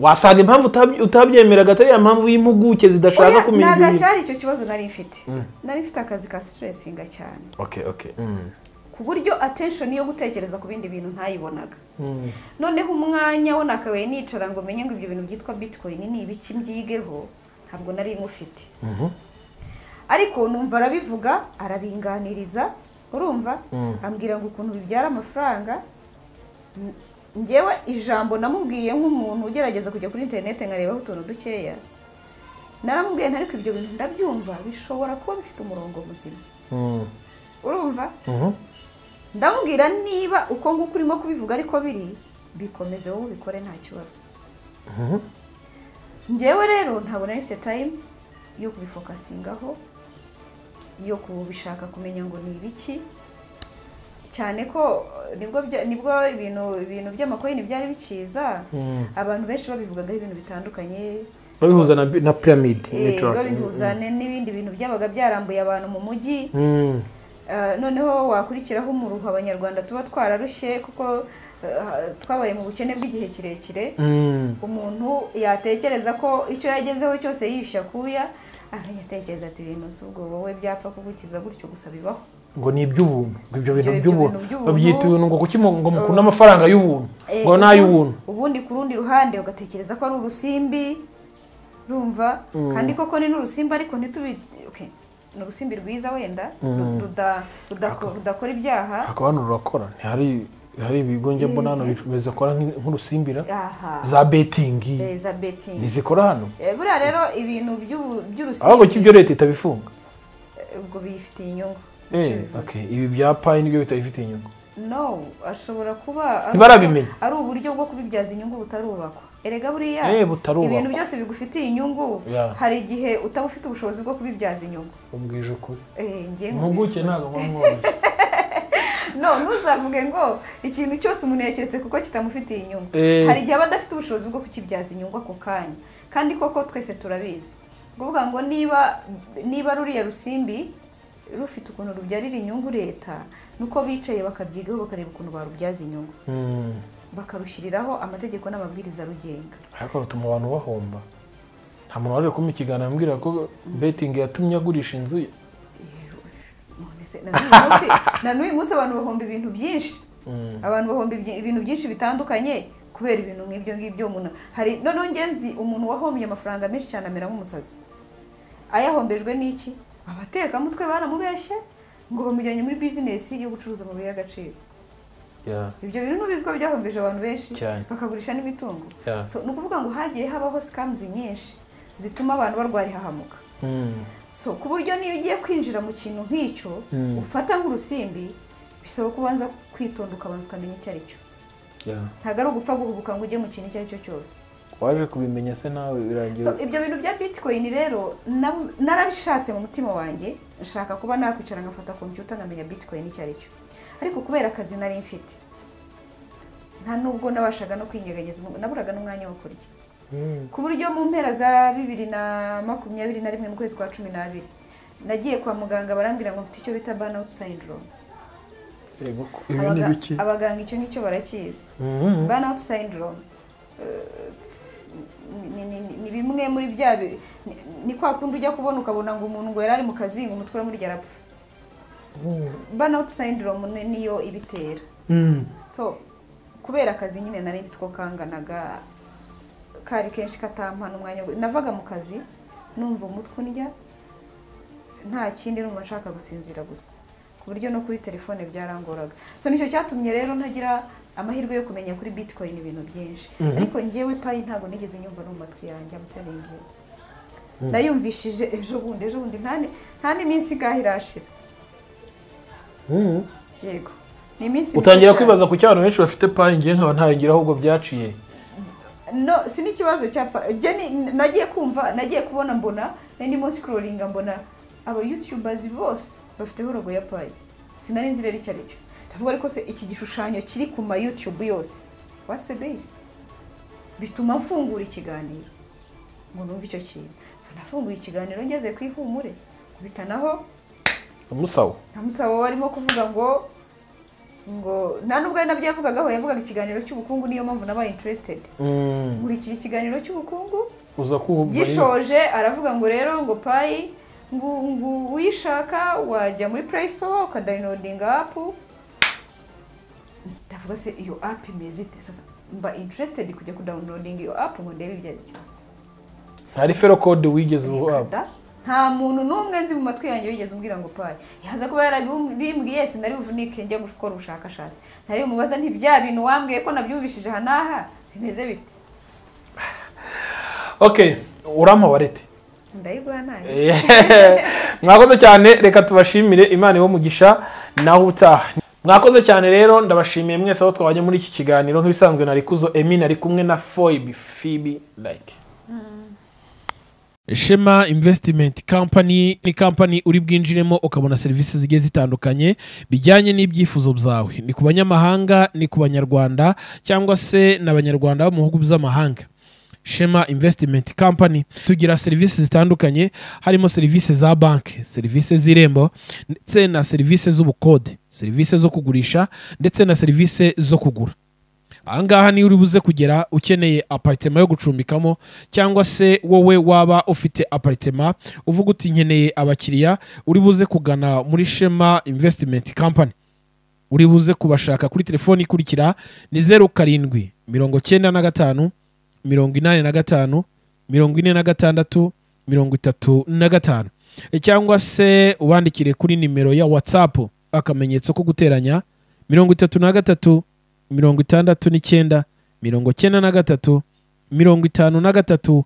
Wasanga impamvu utabyemeraga atari impamvu y'impuguke zidashaka kumenya ibintu. Ntago cyari icyo kibazo nari mfite. Nari mfite akazi ka stressinga cyane. Okay. Ku buryo attention yo gutekereza ku bindi bintu ntayibonaga. Noneho umwanya wo nakabaye nicara ngo menye ngo ibyo bintu byitwa Bitcoin ni ibiki mbyigeho, ntabwo nari ngufite. Ariko numva arabivuga, arabinganiriza, urumva? Ambwira ngo ukuntu bibyara amafaranga. Njyewe ijambo namubwiye nk'umuntu ugerageza kujya kuri internet nkarebaho utuntu dukeya, naramubwiye ntariko ibyo bintu ndabyumva bishobora kuba bifite umurongo muzima. Urumva? Ndamubwira niba uko nguko urimo kubivuga ariko biri, bikomeze wowe ubikore nta kibazo. Njyewe rero ntabwo nari mfite time yo kubifokasingaho, yo kubishaka kumenya ngo ni ibiki, cyane ko nibwo ibintu by'amakoini byari bikiza, abantu benshi babivugagaho ibintu bitandukanye, babihuza na pyramid network, babihuza n'ibindi bintu byabaga byarambuye abantu mu mujyi. Noneho wakurikiraho umuruho abanyarwanda tuba twararushye kuko Twabaye mu bukene bw'igihe kirekire. Umuntu yatekereza ko icyo yagezeho cyose yisha kuya, akayatekereza ati ibintu ubwo wowe byapfa kugukiza gutyo gusa bibaho. Ngo ni iby'ubuntu, ngo ibyo bintu by'ubuntu babyita ibintu ngo kuki ngo mukunda amafaranga y'ubuntu, ngo n'ay'ubuntu. Ubundi ku rundi ruhande ugatekereza ko ari urusimbi, urumva, kandi koko ni n'urusimbi ariko ntitubi okay, ni urusimbi rwiza wenda rudakora ibyaha. Hakaba rurakora, ntihari hari ibigo njye mbona hano bizakora nk'urusimbira za betting, za betting nizikora hano. Buriya rero ibintu by'urusimbi ahubwo kibyo leta itabifunga ubwo bifitiye inyungu. Okay, ibi bya Pi nibyo bitayifitiye inyungu. No, ashobora kuba ari uburyo bwo kubibyaza inyungu butarubakwa. Erega buriya ibintu byose bigufitiye inyungu hari igihe utaba ufite ubushobozi bwo kubibyaza inyungu. Umbwije ukuri. Ngiye mpuguke ntago mwamworoye. No, ntuzavuge ngo ikintu cyose umuntu yakiretse kuko kitamufitiye inyungu. Hari igihe aba adafite ubushobozi bwo kukibyaza inyungu ako kanya. Kandi koko twese turabizi. Kuvuga ngo niba ruriya rusimbi rufite ukuntu rubyarira inyungu leta, nuko bicaye bakabyigaho bakareba ukuntu barubyaza inyungu. Bakarushyiriraho amategeko n'amabwiriza rugenga. Ariko rutuma abantu bahomba. Nta muntu waje kumpa ikiganiro ambwira ko betting yatumye agurisha inzu ye. Na n'uyu munsi abantu bahomba ibintu byinshi. Abantu bahomba ibintu byinshi bitandukanye kubera ibintu nk'ibyo ngibyo. Umuntu hari noneho ngenzi umuntu wahombye amafaranga menshi cyane amera nk'umusazi. Ayahombejwe n'iki? Abatekamutwe baramubeshye ngo bamujyanye muri business yo gucuruza amabuye y'agaciro. Ibyo bintu bizwa byahombeje abantu benshi bakagurisha n'imitungo. So ni ukuvuga ngo hagiye habaho scams nyinshi zituma abantu barwara ihahamuka. So ku buryo niyo ugiye kwinjira mu kintu nk'icyo ufata nk'urusimbi bisaba kubanza kwitonda ukabanza ukamenya icyo ari cyo. Ntabwo ari ugupfa guhubuka ngo ujye mu kintu icyo ari cyo cyose. Waje kubimenya se nawe birangiye. So ibyo bintu bya Bitcoin rero narabishatse mu mutima wanjye, nshaka kuba nakwicara ngafata computer nkamenya Bitcoin icyo ari cyo. Ariko kubera akazi nari mfite nta nubwo nabashaga no kwinyeganyeza, naburaga n'umwanya wo kurya. Ku buryo mu mpera za 2021 mu kwezi kwa 12 nagiye kwa muganga barambwira ngo mfite icyo bita burnout syndrome. Abaganga icyo ngicyo barakizi. Burnout syndrome ni bimwe muri bya ni kwa kundi ujya kubona ukabona ngo umuntu ngo yarari mu kazi ngo umutwe uramurya arapfa. Burnout syndrome niyo ibitera. So kubera akazi nyine nari mfite uko kanganaga kari kenshi katampa n'umwanya, navaga mu kazi numva umutwe undya nta kindi numva nshaka gusinzira gusa, ku buryo no kuri telefone byarangoraga. So nicyo cyatumye rero ntagira amahirwe yo kumenya kuri Bitcoin ibintu byinshi. Ariko njyewe Pi ntago nigeze nyumva no mu matwi yanjye, I'm telling you. Nayumvishije ejo bundi nta n'iminsi igahe irashira. Yego. Ni iminsi utangira kwibaza ku cy'abantu benshi bafite Pi, ngiye nkaba ntayigira ahubwo byaciye. No, si n'ikibazo cya Pi. Nagiye kumva, nagiye kubona mbona ndimo scrolling mbona aba YouTubers bose bafite logo ya Pi. Sinari nzi rero icyo ari cyo. Ndavuga ariko se iki gishushanyo kiri ku ma YouTube yose, what's this? Bituma mfungura ikiganiro ngo numve icyo kintu. So nafunguye ikiganiro ngeze ku ihumure kubitanaho Musawo. Musawo warimo kuvuga ngo nta nubwo ari nabyo yavugagaho, yavugaga ikiganiro cy'ubukungu, niyo mpamvu nabaye interested. Nkurikira ikiganiro cy'ubukungu uza kuhumva gishoje aravuga ngo rero ngo Pi ngo uyishaka wajya muri Play Store ukadownloadinga app. Ndavuga se iyo app imeze ite? Sasa mba interested kujya ku downloading iyo app ngo ndebe ibyo aribyo. Nta referral code wigeze uhabwa? Nta muntu n'umwe nzi mu matwi yanjye wigeze umbwira ngo Pi. Yaza kuba yarabimbwiye sinari buvunike njya gukora ubushakashatsi. Ntari umubaza nti bya bintu wambwiye ko nabyumvishije aha n'aha bimeze bite? Okay, urampa warete. Ndayiguha nayo. Mwakoze cyane, reka tubashimire, Imana iwo mugisha naho utaha. Mwakoze cyane rero, ndabashimiye mwese aho twabanye muri iki kiganiro. Nk'ibisanzwe nari Kuzo Emi, nari kumwe na Phoebe Phoebe like. Shema Investment Company ni company uri bwinjiremo ukabona serivisi zigiye zitandukanye bijyanye n'ibyifuzo byawe. Ni ku banyamahanga, ni ku banyarwanda cyangwa se n'abanyarwanda bo mu bihugu by'amahanga. Shema Investment Company tugira serivisi zitandukanye, harimo serivisi za banki, serivisi z'irembo ndetse na serivisi z'ubukode, serivisi zo kugurisha ndetse na serivisi zo kugura. Ahangaha niyo uri buze kugera ukeneye apartment yo gucumbikamo, cyangwa se wowe waba ufite apartment uvuga uti nkeneye abakiriya, uri buze kugana muri Shema Investment Company. Uri buze kubashaka kuri telefoni ikurikira ni 07 95 85 46 35, cyangwa se ubandikire kuri nimero ya WhatsApp akamenyetso ko guteranya 33 69 93 53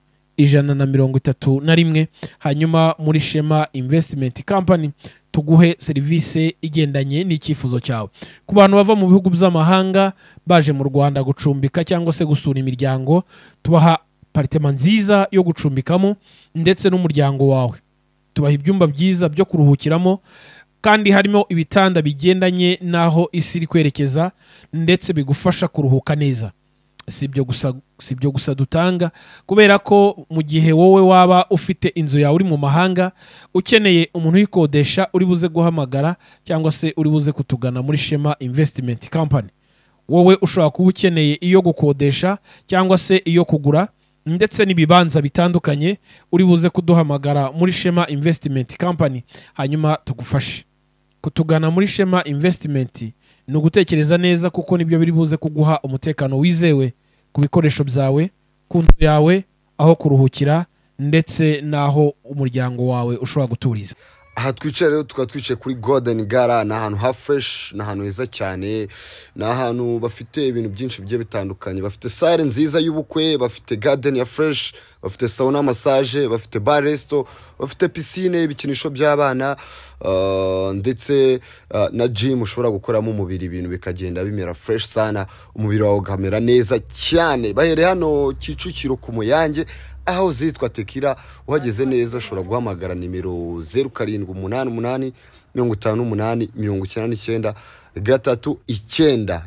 131. Hanyuma muri Shema Investment Company tuguhe serivisi igendanye n'icyifuzo cyawe. Ku bantu bava mu bihugu by'amahanga baje mu Rwanda gucumbika cyangwa se gusura imiryango, tubaha apartment nziza yo gucumbikamo ndetse n'umuryango wawe. Tubaha ibyumba byiza byo kuruhukiramo, kandi harimo ibitanda bigendanye n'aho isi iri kwerekeza, ndetse bigufasha kuruhuka neza. Si ibyo gusa dutanga, kubera ko mu gihe wowe waba ufite inzu yawe uri mu mahanga ukeneye umuntu uyikodesha, uri buze guhamagara cyangwa se uri buze kutugana muri Shema Investment Company. Wowe ushobora kuba ukeneye iyo gukodesha cyangwa se iyo kugura ndetse n'ibibanza bitandukanye, uri buze kuduhamagara muri Shema Investment Company hanyuma tugufashe. Kutugana muri Shema Investment ni ugutekereza neza, kuko nibyo biri buze kuguha umutekano wizewe ku bikoresho byawe, ku nzu yawe, aho kuruhukira ndetse n'aho umuryango wawe ushobora guturiza. Aha twicaye rero tukaba twicaye kuri Golden Gala, ni ahantu ha fresh, ni ahantu heza cyane, ni ahantu bafite ibintu byinshi bigiye bitandukanye. Bafite salle nziza y'ubukwe, bafite garden ya fresh, bafite sauna massage, bafite bar resto, bafite piscine, ibikinisho by'abana, ndetse na gym ushobora gukoramo umubiri, ibintu bikagenda bimera fresh sana, umubiri wawe ukamera neza cyane. Bahereye hano Kicukiro ku Muyange aho zitwa Tekira. Uhageze neza ushobora guhamagara nimero 0788 58 99 39.